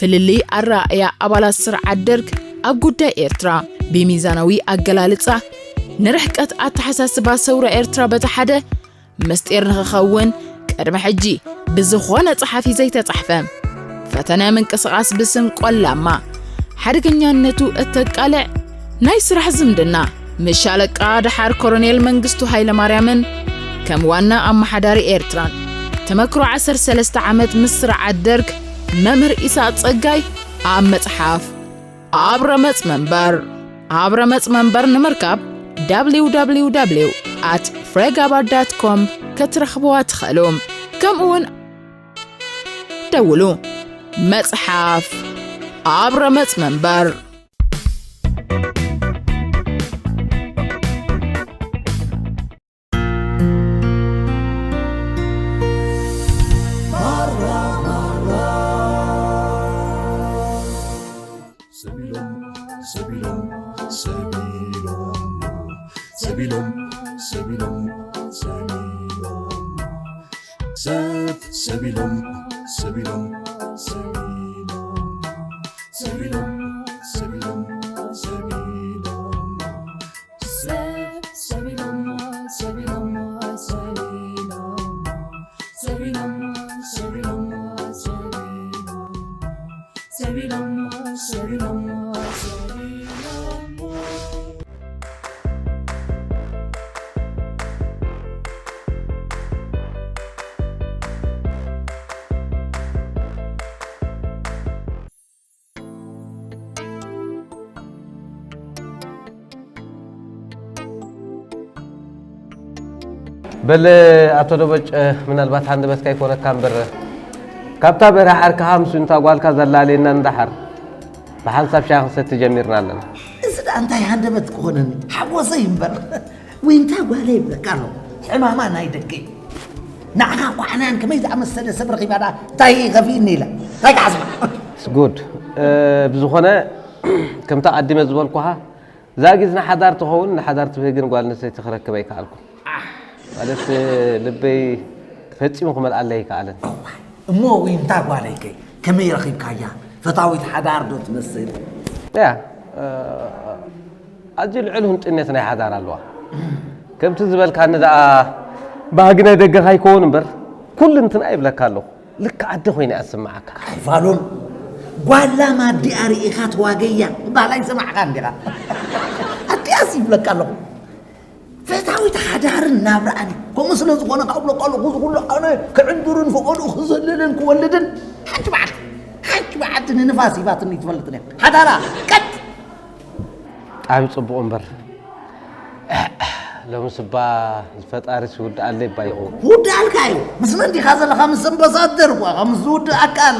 ፍልልይ ኣረኣእያ ኣባላት ስርዓት ደርግ ኣብ ጉዳይ ኤርትራ ብሚዛናዊ ኣገላልጻ፣ ንርሕቀት ኣተሓሳስባ ሰውራ ኤርትራ በቲ ሓደ ምስጢር ንኽኸውን ቅድሚ ሕጂ ብዝኾነ ጸሓፊ ዘይተጻሕፈ ፈተነ ምንቅስቓስ ብስም ቆላማ ሓደገኛነቱ እተቃልዕ ናይ ስራሕ ዝምድና ምስ ሻለቃ ደሓር ኮሎኔል መንግስቱ ሃይለማርያምን ከም ዋና ኣመሓዳሪ ኤርትራን ተመክሮ ዓሰርተ ሰለስተ ዓመት ምስ ስርዓት ደርግ መምህር ኢሳቕ ጸጋይ ኣብ መጽሓፍ ኣብ ረመጽ መንበር ኣብ ረመጽ መንበር ንምርካብ www at frega bar dot com ክትረኽብዋ ትኽእሉ። ከምኡውን ደውሉ። መጽሓፍ ኣብ ረመጽ መንበር። ሰቢሎም ሰቢሎም ሰቢሎም ሰቢሎም ሰቢሎም ሰቢሎም ሰብ ሰቢሎም ሰቢሎም ሰቢሎም ሰቢሎም ሰቢሎም ሰቢሎም ሰብ ሰቢሎም ሰቢሎም ሰቢሎም ሰቢሎም ሰቢሎም ሰቢሎም ሰቢሎም ሰቢሎም ሰቢሎም በል ኣቶ ደበጭ፣ ምናልባት ሃንደበትካ ይኮነካ እምበር፣ ካብታ በረኻ ዓርክኻ ምስ እንታ ጓልካ ዘላለየና እንዳሓር ብሓንሳብ ሻሂ ክንሰቲ ጀሚርና ኣለና። እዚ ደኣ እንታይ ሃንደበት ክኾነኒ? ሓጎሰይ እምበር። ወይ እንታ ጓለይ ይብለካ ኣሎ። ሕማማ ናይ ደገ እዩ። ንዓኻ ኳዕናን ከመይ ዝኣመሰለ ሰብ ረኺባ ደኣ እንታይ ከፊእኒ ኢለ? እንታይ ክሓስባ? It's good። እ፣ ብዝኾነ፣ ከምታ ኣቀዲመ ዝበልኩኻ፣ እዛ ግዜ ንሓዳር ትኸውን፣ ንሓዳር ትብህግን ጓል ኣንስተይቲ ክረክብ ኣይከኣልኩን። ማለት፣ ልበይ ፈጺሙ ክመልኣለይ ኣይከኣለን። እሞ ዊንታ ጓለይከይ፣ ከመይ ረኺብካያ? ፈታዊት ሓዳር ዶ ትመስል? ያ፣ እ፣ ኣዝዩ ልዑል ህንጡይነት ናይ ሓዳር ኣለዋ። ከምቲ ዝበልካኒ ደኣ፣ ባህጊ ናይ ደገኻ ይከውን እምበር፣ ኩልንትና ይብለካ ኣለኹ። ልክዕ ኣደ ኮይና እያ ትስምዓካ። ኣይፋሉን። ጓላ ማዲኣ ርኢኻ ተዋገያ ምባል ኣይሰማዕካን ዲኻ? ኣዲኣስ ይብለካ ኣለኹ። ፈታዊት ሓዳርን ናብራኣን እዩ። ከምኡ ስለ ዝኾነ ካብ ብለካ ኣለኹ፣ እዚ ኩሉ ኣነ ክዕንድርን ፈቐድኡ ክዘልልን ክወልድን፣ ሓንቲ መዓልቲ፣ ሓንቲ መዓልቲ ንንፋስ ሂባትኒ ትፈልጥ እያ። ሓዳራ ቀጥ። ብጣዕሚ ጽቡቕ እምበር፣ ሎምስ እባ ፈጣሪስ ይውድኣለይ እባ ይኸውን። ክውድኣልካ እዩ። ምስ መን ዲኻ ዘለኻ? ምስ ኣምባሳደር እኳ ከም ዝውድኣካ ኣሎ።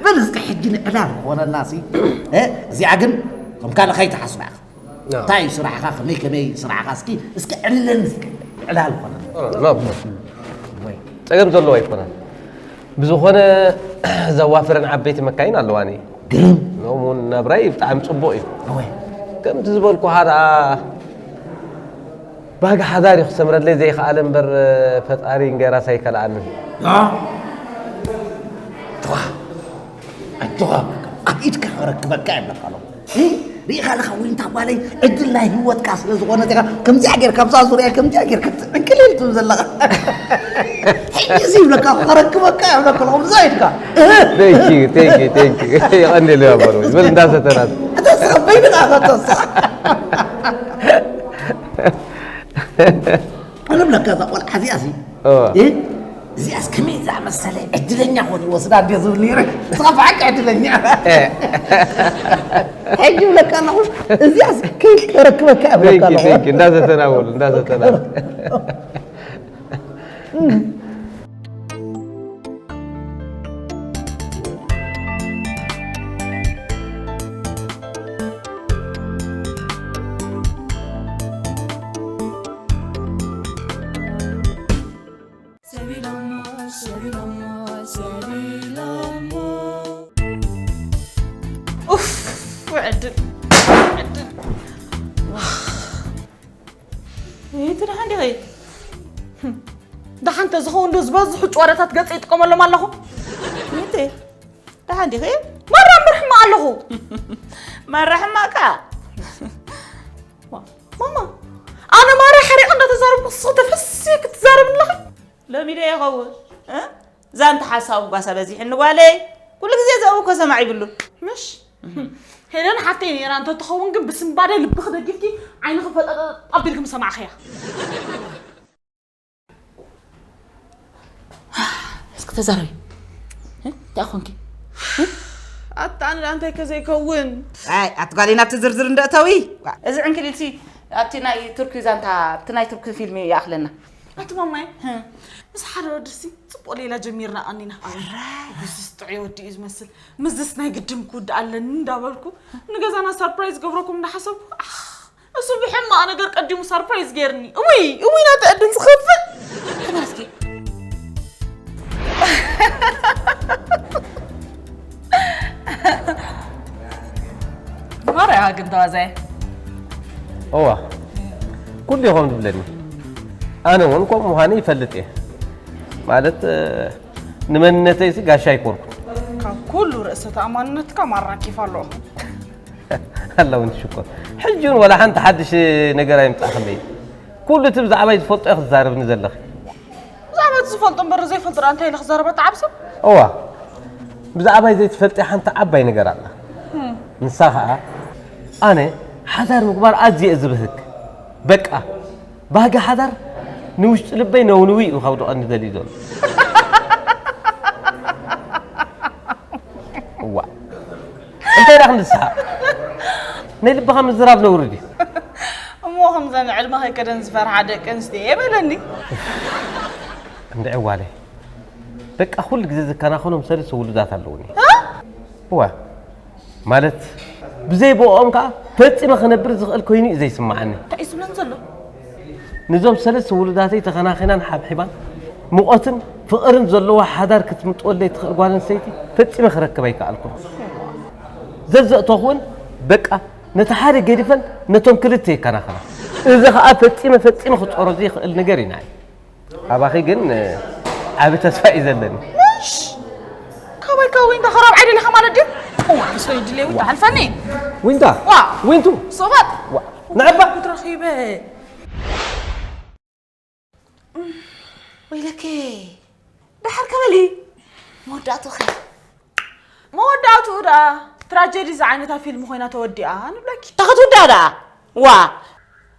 በል እስከ ሕጂ ንዕላል ክኾነና ሲ። እ፣ እዚኣ ግን ከም ካልእ ከይትሓስባ ኢኻ። ኣዎ። እንታይ እዩ ስራሕኻ? ከመይ ከመይ ስራሕኻ? እስኪ፣ እስኪ ዕልለን እስኪ። ዕላል ክኾነና። ኖ፣ ኖ። ወይ። ጸገም ዘለዎ ኣይኮነን። ብዝኾነ ዘዋፍረን ዓበይቲ መካይን ኣለዋኒ። ግርም። ሎም እውን ናብራይ ብጣዕሚ ጽቡቕ እዩ። እወ። ከምቲ ዝበልኩኻ ደኣ ባህጊ ሓዳር እዩ ክሰምረለይ ዘይከኣለ እምበር ፈጣሪ እንጌራስ ኣይከልኣንን። ያ። ተዋ። ኣጆኻ፣ ኣብ ኢድካ ክረክበካ እየ ብለካ ኣለኹ። እ? ርኢኻ ኣለኻ ወይ እንታ ጓለይ፣ ዕድል ናይ ህይወትካ ስለ ዝኾነት ኢኻ ከምዚኣ ጌርካ፣ ኣብዛ ዙርያ ከምዚኣ ጌርካ ትዕንክሊል ትብል ዘለኻ። ሕጂ እዚ ይብለካ፣ ክረክበካ እየ ብለካ ኣለኹ፣ ብዛ ኢድካ። እህ? Thank you, thank you, thank you። የቐንየለይ ኣቦ። በል እንዳሰተናት። እተስቕ በይንኻ ከተስቕ። ኣነ ብለካ እዛ ቆልዓ እዚኣ ሲ፣ እወ። እ? እዚኣስ ከመይ ዝኣመሰለ ዕድለኛ ኮን ይወስዳ እንደ ዝብል ነይረ። ንስኻ ብሓቂ ዕድለኛ። እ። ሕጂ ብለካ ኣለኹ፣ እዚኣስ ከይከረክበካ እየ ብለካ Thank you, ኣለኹ። Thank you። እንዳዘተናወሉ፣ እንዳዘተናወሉ። ኡፍ፣ ዕድል፣ ዕድል። ይህ ትድሓን ዲኺ? ደሓን ተዝኸውን ዶ ዝበዝሑ ጭዋዳታት ገጸ ይጥቀመሎም ኣለኹ? ደሓን ዲኺ? ማራ ምርሕማ ኣለኹ። ማራ ሕማቃ። ማማ፣ ኣነ ማራ ሓሪቕ እንዳተዛረብኩ ንስኺ ተፈስየ ክትዛረብ ኣለኺ። ሎሚ ዶ ይኸውን? እ? ዛንታ ሓሳቡ ጓሳ በዚሕኒ ጓለይ። ኩሉ ግዜ ዘእዊ እኮ ሰማዕ ይብሉ። ምሽ? ሄለን ሓፍተይ ነይራ እንተትኸውን ግን ብስንባደ ልብኺ ደጊፍኪ ዓይንኺ ፈጠጠጥ ኣቢልኪ ምሰማዕኽያ። እስኪ ተዛረቢ። እ? እንታይ ኾንኪ? ኣታ ኣነ ደኣ እንታይ ከ ዘይከውን? ኣይ፣ ኣቲ ጓለይ ናብቲ ዝርዝር እንደእተዊ። እዚ ዕንክሊልሲ ኣብቲ ናይ ቱርኪ ዛንታ፣ ኣብቲ ናይ ቱርኪ ፊልም ይኣኽለና። ኣቲ ማማይ፣ እ። ምስ ሓደ ወድሲ ጽቡቕ ሌላ ጀሚርና ቀኒና። ኣራይ። ምስስ ጥዑይ ወዲ እዩ ዝመስል። ምስስ ናይ ግድን ክውድእ ኣለኒ እንዳበልኩ ንገዛና ሰርፕራይዝ ገብረኩም እንዳሓሰብኩ፣ ኣኽ፣ እሱ ብሕማቕ ነገር ቀዲሙ ሰርፕራይዝ ገይርኒ። እውይ፣ እውይ፣ ናተይ ዕድል ዝኸፍእ። ተመለስኪ። ማርያ ግን ተዋዛየ። እዋ፣ ኩሉ ይኸውን ዝብለኒ። ኣነ እውን ከምኡ ምዃነ ይፈልጥ እየ። ማለት፣ እ፣ ንመንነተይሲ ጋሻ ኣይኮንኩን። ካብ ኩሉ ርእሰ ተኣማንነትካ ማራ ኪፍ ኣለዎ። ኣላ እውን ሽኮር። ሕጂ እውን ዋላ ሓንቲ ሓድሽ ነገር ኣይምጻእኽለይ። ኩሉ እቲ ብዛዕባይ ዝፈልጦ ኢኺ ትዛረብኒ ዘለኺ። ብዛዕባ እቲ ዝፈልጦ እምበር ዘይፈልጦ ደኣ እንታይ ኢለ ክዛረብ ኣተዓብሰብ? እዋ፣ ብዛዕባይ ዘይትፈልጢ ሓንቲ ዓባይ ነገር ኣላ። እም። ንሳ ኸኣ፣ ኣነ ሓዳር ምግባር ኣዝየ እየ ዝብህግ። በቃ፣ ባህጊ ሓዳር ንውሽጢ ልበይ ነውንዊ እዩ ከውድቐኒ ደልዩ ዘሎ። እዋ፣ እንታይ ደኣ ክንዲ ዝሰሓቕ? ናይ ልብኻ ምዝራብ ነውሪ ድዩ? እሞ ከምዘን ዕድመ ከይከደን ዝፈርሓ ደቂ ኣንስትዮ እየ በለኒ። እንድዒ ጓለይ፣ በቃ ኩሉ ግዜ ዝከናኸኖም ሰለስተ ውሉዳት ኣለውኒ። እ? እዋ፣ ማለት ብዘይ ብኦም ከኣ ፈጺመ ክነብር ዝኽእል ኮይኑ እዩ ዘይስምዓኒ። እንታይ እዩ ዝብለን ዘሎ? ነዞም ሰለስተ ውሉዳተይ ተኸናኺናን ሓብሒባን፣ ሙቐትን ፍቕርን ዘለዎ ሓዳር ክትምጥወለይ ትኽእል ጓል ኣንስተይቲ ፈጺመ ክረክብ ኣይከኣልኩን። ዘዘእተኹ እውን በቃ ነቲ ሓደ ገዲፈን ነቶም ክልተ ይከናኸና። እዚ ኸኣ ፈጺመ፣ ፈጺመ ክጾሮ ዘይክእል ነገር እዩ ንዓይ። ኣባኺ ግን ዓቢ ተስፋ እዩ ዘለኒ። ምሽ! ካባይ ካብ ዊንታ ኸራብ ዓይደለኻ ማለት ድዩ? እዋ፣ ንሶ ይድልየ ዊንታ፣ ሓልፈኒ። ዊንታ? ዋ! ዊንቱ? ሶባት! ዋ! ንዕባ! ክትረኺበ። ወይለከ፣ ደሓር ከበሊ። መወዳእቱ ኸ? መወዳእቱ ደኣ ትራጀዲ ዝዓይነታ ፊልም ኮይና ተወዲኣ ንብለኪ። እንታይ ክትውዳእ ደኣ? ዋ!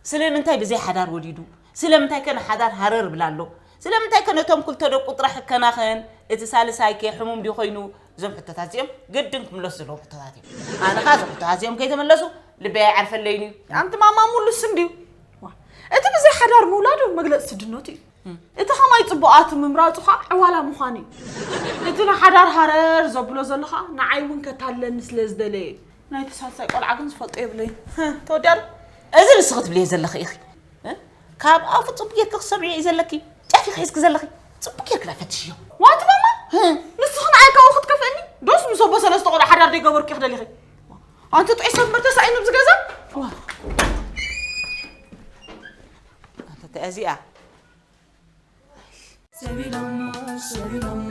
ስለምንታይ ብዘይ ሓዳር ወሊዱ? ስለምንታይ ከ ንሓዳር ሃረር ብላ ኣሎ? ስለምንታይ ከ ነቶም ክልተ ደቁ ጥራሕ እከናኸን? እቲ ሳልሳይ ከ ሕሙም ድዩ ኮይኑ? እዞም ሕቶታት እዚኦም ግድን ክምለሱ ዘለዎም ሕቶታት እዮም። ኣነ ኸኣ እዞም ሕቶታት እዚኦም ከይተመለሱ ልበይ ኣይዓርፈለይን እዩ። ኣንቲ ማማ ሙሉስ እንድዩ። ዋ፣ እቲ ብዘይ ሓዳር ምውላድ መግለጺ ስድነቱ እዩ። እም። እቲ ኸማይ ጽቡቓት ምምራጹ ኸኣ ዕዋላ ምዃኑ እዩ። እቲ ንሓዳር ሃረር ዘብሎ ዘሎ ኸኣ ንዓይ እውን ከታልለኒ ስለ ዝደለየ እዩ። ናይቲ ሳልሳይ ቆልዓ ግን ዝፈልጦ የብለይን። ተወዲኣ ዶ? እዚ ንስኺ ትብልዮ ዘለኺ ኢኺ። እ? ካብ ኣፉ ጽቡቕ ጌርኪ ክትሰምዕዮ እዩ ዘለኪ። ጫፍ ኢኺ ሒዝኪ ዘለኺ። ጽቡቕ ጌርኪ ደኣ ፈትሽዮ። ዋት ማማ? እ? ንስኺ ንዓይ ካብኡ ክትከፍእኒ? ዶስ ምስ ኣቦ ሰለስተ ቆልዑ ሓዳር ደይገበርኩ ኢኺ ደሊኺ? ኣንቲ ጥዑይ ሰብ እምበር ተሳኢኑ ኣብዚ ገዛ? ዋ። ኣንተ እዚኣ። ሰቢሎሞ፣ ሰቢሎሞ፣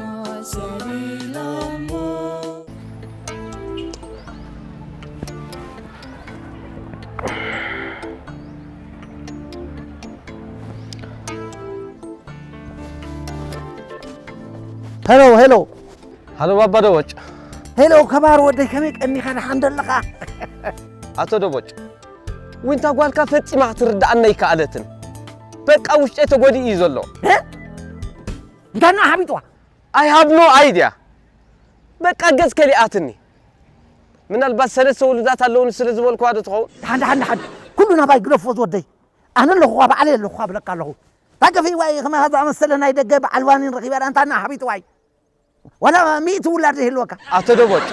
ሰቢሎሞ። ሄሎ፣ ሄሎ። ሃሎ ባባ ደቦጭ። ሄሎ ከባር ወደይ፣ ከመይ ቀኒኻ፣ ደሓን ዶ ኣለኻ? ኣቶ ደቦጭ፣ ዊንታ ጓልካ ፈጺማ ክትርድኣና ኣይከኣለትን። በቃ ውሽጠይ ተጎዲኡ እዩ ዘሎ። እ? እንታይ ነው ሓቢጥዋ? I have no idea። በቃ ገጽ ከሊኣትኒ። ምናልባት ሰለስተ ውሉዳት ኣለውኒ ስለ ዝበልኩዋ ዶ ትኸውን? ደሓን፣ ደሓን፣ ደሓን። ኩሉ ናባይ ግደፎ ዝወደይ። ኣነ ኣለኹዋ፣ ባዕለይ ኣለኹዋ ብለካ ኣለኹ። ታገፊ ዋይ፣ ከማኻ ዝኣመሰለ ናይ ደገ በዓል ዋኒን ረኺበ፣ ኣንታ እና ሓቢጥ ዋይ። ዋላ ሚእቲ ውላድ ይህልወካ። ኣቶ ደቦጭ፣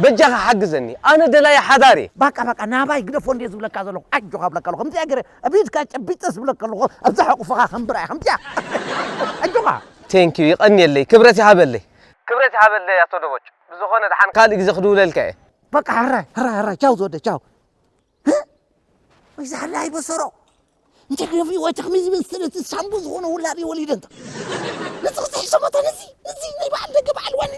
በጃኻ ሓግዘኒ። ኣነ ደላይ ሓዳር እየ። ባቃ፣ ባቃ፣ ናባይ ግደፎ እንድየ ዝብለካ ዘለኹ። ኣጆኻ ብለካ ኣለኹ። ከምዚኣ ገይረ፣ ኣብ ኢድካ ጨቢጠ ዝብለካ ኣለኹ። ኣብዛ ሕቑፍኻ ከንብራ እየ። ከምዚኣ። ኣጆኻ። Thank you፣ ይቐንየለይ። ክብረት ይሃበለይ። ክብረት ይሃበለይ ኣቶ ደቦጭ። ብዝኾነ ደሓን ካልእ ግዜ ክድውለልካ እየ። በቃ፣ ሕራይ፣ ሕራይ፣ ሕራይ። ቻው ዝወደ፣ ቻው። እ? ወይ ዝሓላይ በሰሮ። እንተ ግደፊ ወይ ተኽሚ ዝብል ስለ እቲ ሳምቡ ዝኾነ ውላድ እዩ ወሊደ እንተ። ነዚ ክስሕሶ መታ ነዚ፣ ነዚ ናይ በዓል ደገ በዓል ዋኒ።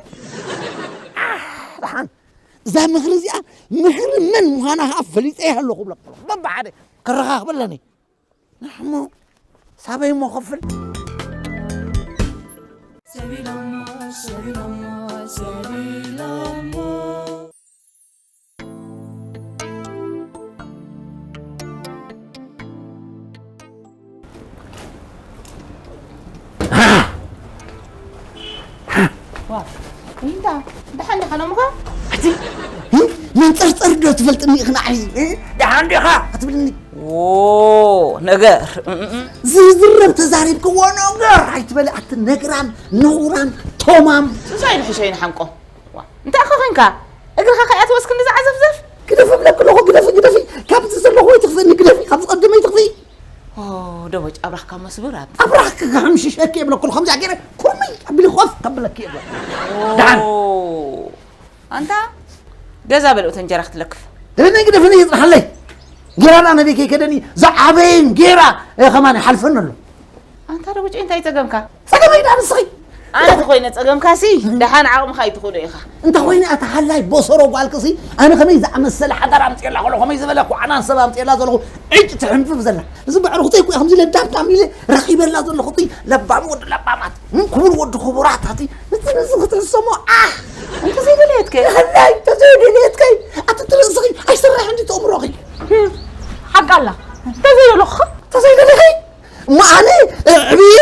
እዛ ምኽሪ እዚኣ ምኽሪ መን ምዃና ከዓ ፈሊጠ እየ ኣለኹ ብለካ ኣለኹ። በብሓደ ከረኻኽበለኒ። ንሕሞ ሳበይ እሞ ከፍል። ሰቢሎሞ፣ ሰቢሎሞ፣ ሰቢሎሞ። ዋ፣ እንታ፣ ደሓን ዲኻ ሎምኻ? ኣቲ፣ መንጸርጸር ዶ ትፈልጥኒ ኢኽና ዓብዪ? ደሓን ዲኻ ክትብልኒ? ዎ፣ ነገር፣ እም፣ እም። ዝዝረብ ተዛሪብክዎ ነገር ኣይትበሊ፣ ኣቲ ነግራም፣ ንቑራም፣ ቶማም። ስሳይ ንሕሸይ ንሓንቆ። ዋ፣ እንታይ ኢኻ ኮንካ? እግርኻ ከይኣተወስ ክንዲ ዝዓዘፍዘፍ? ግደፊ እብለኪ ኣለኹ፣ ግደፊ፣ ግደፊ። ካብዚ ዘለኹ ወይ ትኽፍእኒ፣ ግደፊ፣ ካብዚ ቀደመይ ትኽፍኢ። ኦ፣ ደቦጭ ኣብራኽካ መስብር ኣብ ኣብራኽካ ክሕምሽሸኪ እብለኪ ኣለኹ፣ ከምዚኣ ገይረ ኩርምይ ኣቢለ ኮፍ ከብለኪ እየ። ደሓን። ኣንታ ገዛ በልዑት እንጀራ ክትለክፍ። ደበነይ ግደፍኒ ይጽናሓለይ። ጌራና ነቢይ ከይከደኒ ዝዓበየ እንጌራ ከማን ይሓልፈኒ ኣሎ። ኣንታ ደቦጭ እንታይ ጸገምካ? ጸገመይ ደኣ ንስኺ። ኣነ ተኾይነ ጸገምካሲ ደሓን ዓቕምኻ ኣይትኽእሎ ኢኻ። እንተ ኾይነ ኣታ ሃላይ ቦሰሮ ጓልክሲ ኣነ ከመይ ዝኣመሰለ ሓዳር ኣምጽኤላ ከሎ ከመይ ዝበለ ኩዓናን ሰብ ኣምጽኤላ ዘለኹ ዕጭ ትሕንፍፍ ዘላ። እዚ በዕሩ ክተይ ኩያ ከምዚ ለዳምዳም ኢለ ረኺበላ ዘለኹ እቲ ለባም ወዲ ለባማት፣ እም፣ ክቡር ወዲ ክቡራት ኣቲ፣ ነቲ ነዚ ክትሕሰሞ፣ ኣሕ! እንተዘይደለየትከ? ሃላይ፣ ተዘይደለየትከይ፣ ኣቲ ትርእስኺ ኣይሰራሕን ድዩ ተእምሮኺ? ሓቃላ፣ እንተዘይደለኹ? እንተዘይደለኺ? እሞ ኣነ፣ እ፣ ዕብየ፣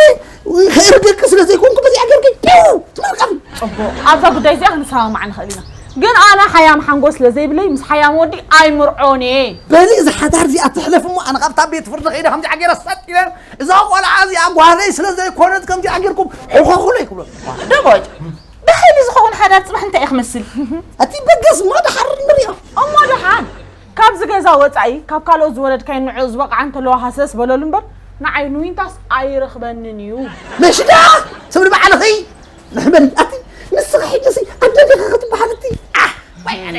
ከእርገኪ ስለ ዘይኮንኩ በዚኣ ገርኪ፣ ፒው! ትመርቀኒ። ጽቡቕ፣ ኣብዛ ጉዳይ እዚኣ ክንሰማማዕ ንኽእል ኢና። ግን ኣነ ሓያም ሓንጎል ስለ ዘይብለይ ምስ ሓያም ወዲ ኣይምርዖን እየ። በሊ እዛ ሓዳር እዚኣ ትሕለፍ እሞ ኣነ ካብታ ቤት ፍርዲ ከይደ ከምዚኣ ገይረ ሰጥ ኢለ እዛ ቆልዓ እዚኣ ጓለይ ስለ ዘይኮነት ከምዚኣ ጌርኩም ሕኾኹለይ ክብሎ። ደቦጭ፣ ብሓይሊ ዝኸውን ሓዳር ጽባሕ እንታይ እዩ ክመስል? እቲ በገስ እሞ ደሓር ንሪኦ። እሞ ደሓን፣ ካብዚ ገዛ ወጻኢ ካብ ካልኦት ዝወለድካዮ ንዕኡ ዝበቕዓ እንተለዋ ሃሰስ በለሉ እምበር ንዓይ ንዊንታስ ኣይረኽበንን እዩ። መሽዳ ትብሊ ባዕልኺ ንሕበኒ። ኣቲ ንስኺ ሕጂሲ ኣደ ዲኺ ክትበሃል እቲ? ኣህ፣ ወይ ኣነ።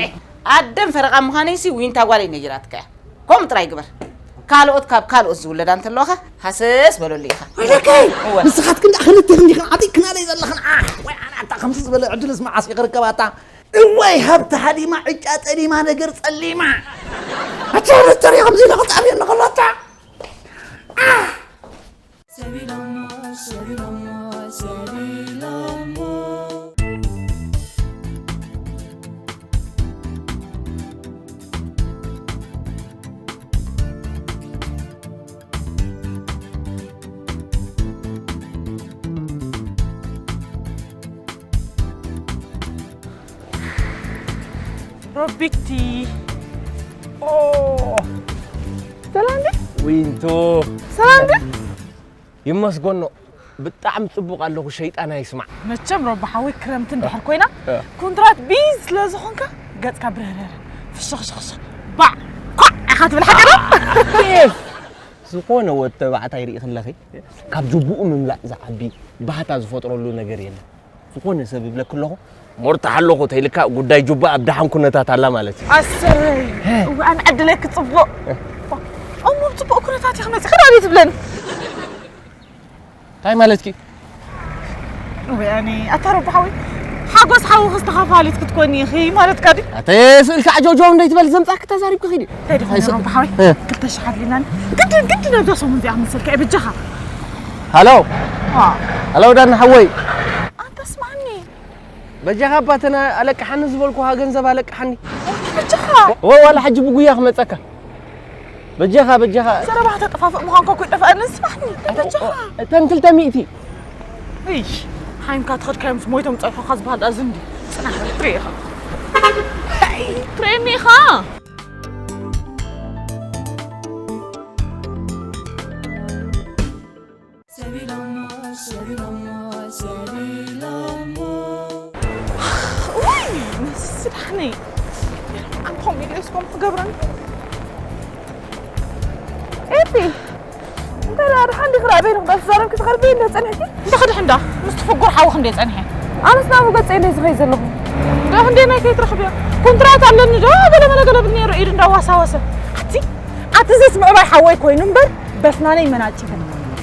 ኣደን ፈረቓ ምዃነይሲ ዊንታ ጓለይ ነጊራትካ እያ። ከምኡ ጥራይ ግበር። ካልኦት ካብ ካልኦት ዝውለዳ እንተለዋኻ ሃሰስ በለሉ ኢኻ። ወይለከይ፣ እወ። ንስኻትክን ደኣ ክልቴኽን ዲኽን ዓጢቕክናለይ ዘለኽን። ኣህ፣ ወይ ኣነ ኣታ ከምዚ ዝበለ ዕድልስ መዓስ እዩ ክርከብ ኣታ? እዋይ ሃብቲ ሃዲማ ዕጫ ጠሊማ ነገር ጸሊማ። ኣታ ርተሪ ከምዚ ኢለ ክጣብዮ ንኸላታ። ኣህ! ሰቢሎሞ፣ ሰቢሎሞ፣ ሰቢሎሞ። ሮቢክቲ። ኦ! ሰላም ድዩ? ዊንቶ። ሰላም ድዩ? ይመስገኖ። ብጣዕሚ ጽቡቕ ኣለኹ፣ ሸይጣን ኣይስማዕ። መቸም ሮቢ ሓወይ፣ ክረምቲ እንድሕር ኮይና፣ እ። ኮንትራት ቢዝ ስለ ዝኾንካ፣ ገጽካ ብርህርህር፣ ፍሽኽሽኽሽኽ፣ ባዕ፣ ኳዕ ኢኻ ትብል፣ ሓቂ ዶ? ኬፍ! ዝኾነ ወዲ ተባዕታይ ርኢ ከለኺ፣ ካብ ጅቡኡ ምምላእ ዝዓቢ ባህታ ዝፈጥረሉ ነገር የለን። ዝኾነ ሰብ ይብለኪ ኣለኹ፣ ሞርታ ኣለኹ ተይልካ፣ ጉዳይ ጁባ ኣብ ደሓን ኩነታት ኣላ ማለት እዩ። ኣሰይ፣ እ። እወ፣ ኣነ ዕድለይ ክጽቡቕ። እ። እሞ፣ ኣብ ጽቡቕ ኩነታት ኢኻ መጺኻ፣ ደኣ ትብለኒ? እንታይ ማለትኪ? እወ፣ ኣነ፣ ኣታ ሮቢ ሓወይ፣ ሓጎስ ሓውኽስ ተኻፋሊት ክትኮኒ ኢኺ ማለትካ ድዩ? ኣተ ስእልካ ዓጀውጀው እንደይትበል ዘምጻኪ ተዛሪብኪ ኺዲ። እንታይ ደኾነ እንታይ ስእ-፣ ሮቢ ሓወይ? እ። ክልተ ሽሕ ኣድሊናኒ። ግድን፣ ግድን ኣብዛ ሰሙን እዚኣ መሰልካ እየ፣ በጃኻ። ሃሎ። ዋ። ሃሎ፣ ዳኒ ሓወይ። ኣንታ ስማዕኒ። በጃኻ እባ እተን ኣለቅሓኒ ዝበልኩኻ ገንዘብ ኣለቅሓኒ። በጃኻ። ወ-፣ ዋላ ሕጂ ብጉያ ክመጸካ። በጃኻ፣ በጃኻ። ዘረባ ከተጠፋፍእ ምዃንካ እኮ ይጠፍኣኒ፣ ስማዕኒ። በጃኻ። እተን ክልተ ሚእቲ። እይ፣ ሓይምካ ተኸድካዮምስ ሞይቶም ጸርሖኻ ዝበሃል ደኣ ዝንዲ። ጽናሕ በል፣ ትርኢ ኢኻ። ኣይ፣ ትርእየኒ ኢኻ። ሰቢሎሞ፣ ሰቢሎሞ፣ ሰቢሎሞ። ውይ፣ ንስስ ደሓነይ። ኣንታ ኸምኡ ኢለ እስኮም ክገብረኒ። ኤፊ፣ እንታይ ደኣ ደሓን ዲኺ? ደኣ በይንኺ ደኣ ተዛረብኪ ትቐርቢ እንደ ጸኒሕኪ? እንዳ ኸድሕ እንዳ፣ ምስቲ ፍጉር ሓውኺ እንደ ጸኒሐ። ኣነስ ናብኡ ገጸይ እንደ ዝኸይድ ዘለኹ። እንዳ ክንደይ ናይ ከይትረኽብዮ? ኮንትራት ኣለኒ ዶ? ገለ መለ ገለ ብል ነይሩ ኢዱ እንዳዋሳወሰ። ኣቲ፣ ኣቲ እዚስ ምዕባይ ሓወይ ኮይኑ እምበር፣ በፍናነይ መናጭ ግን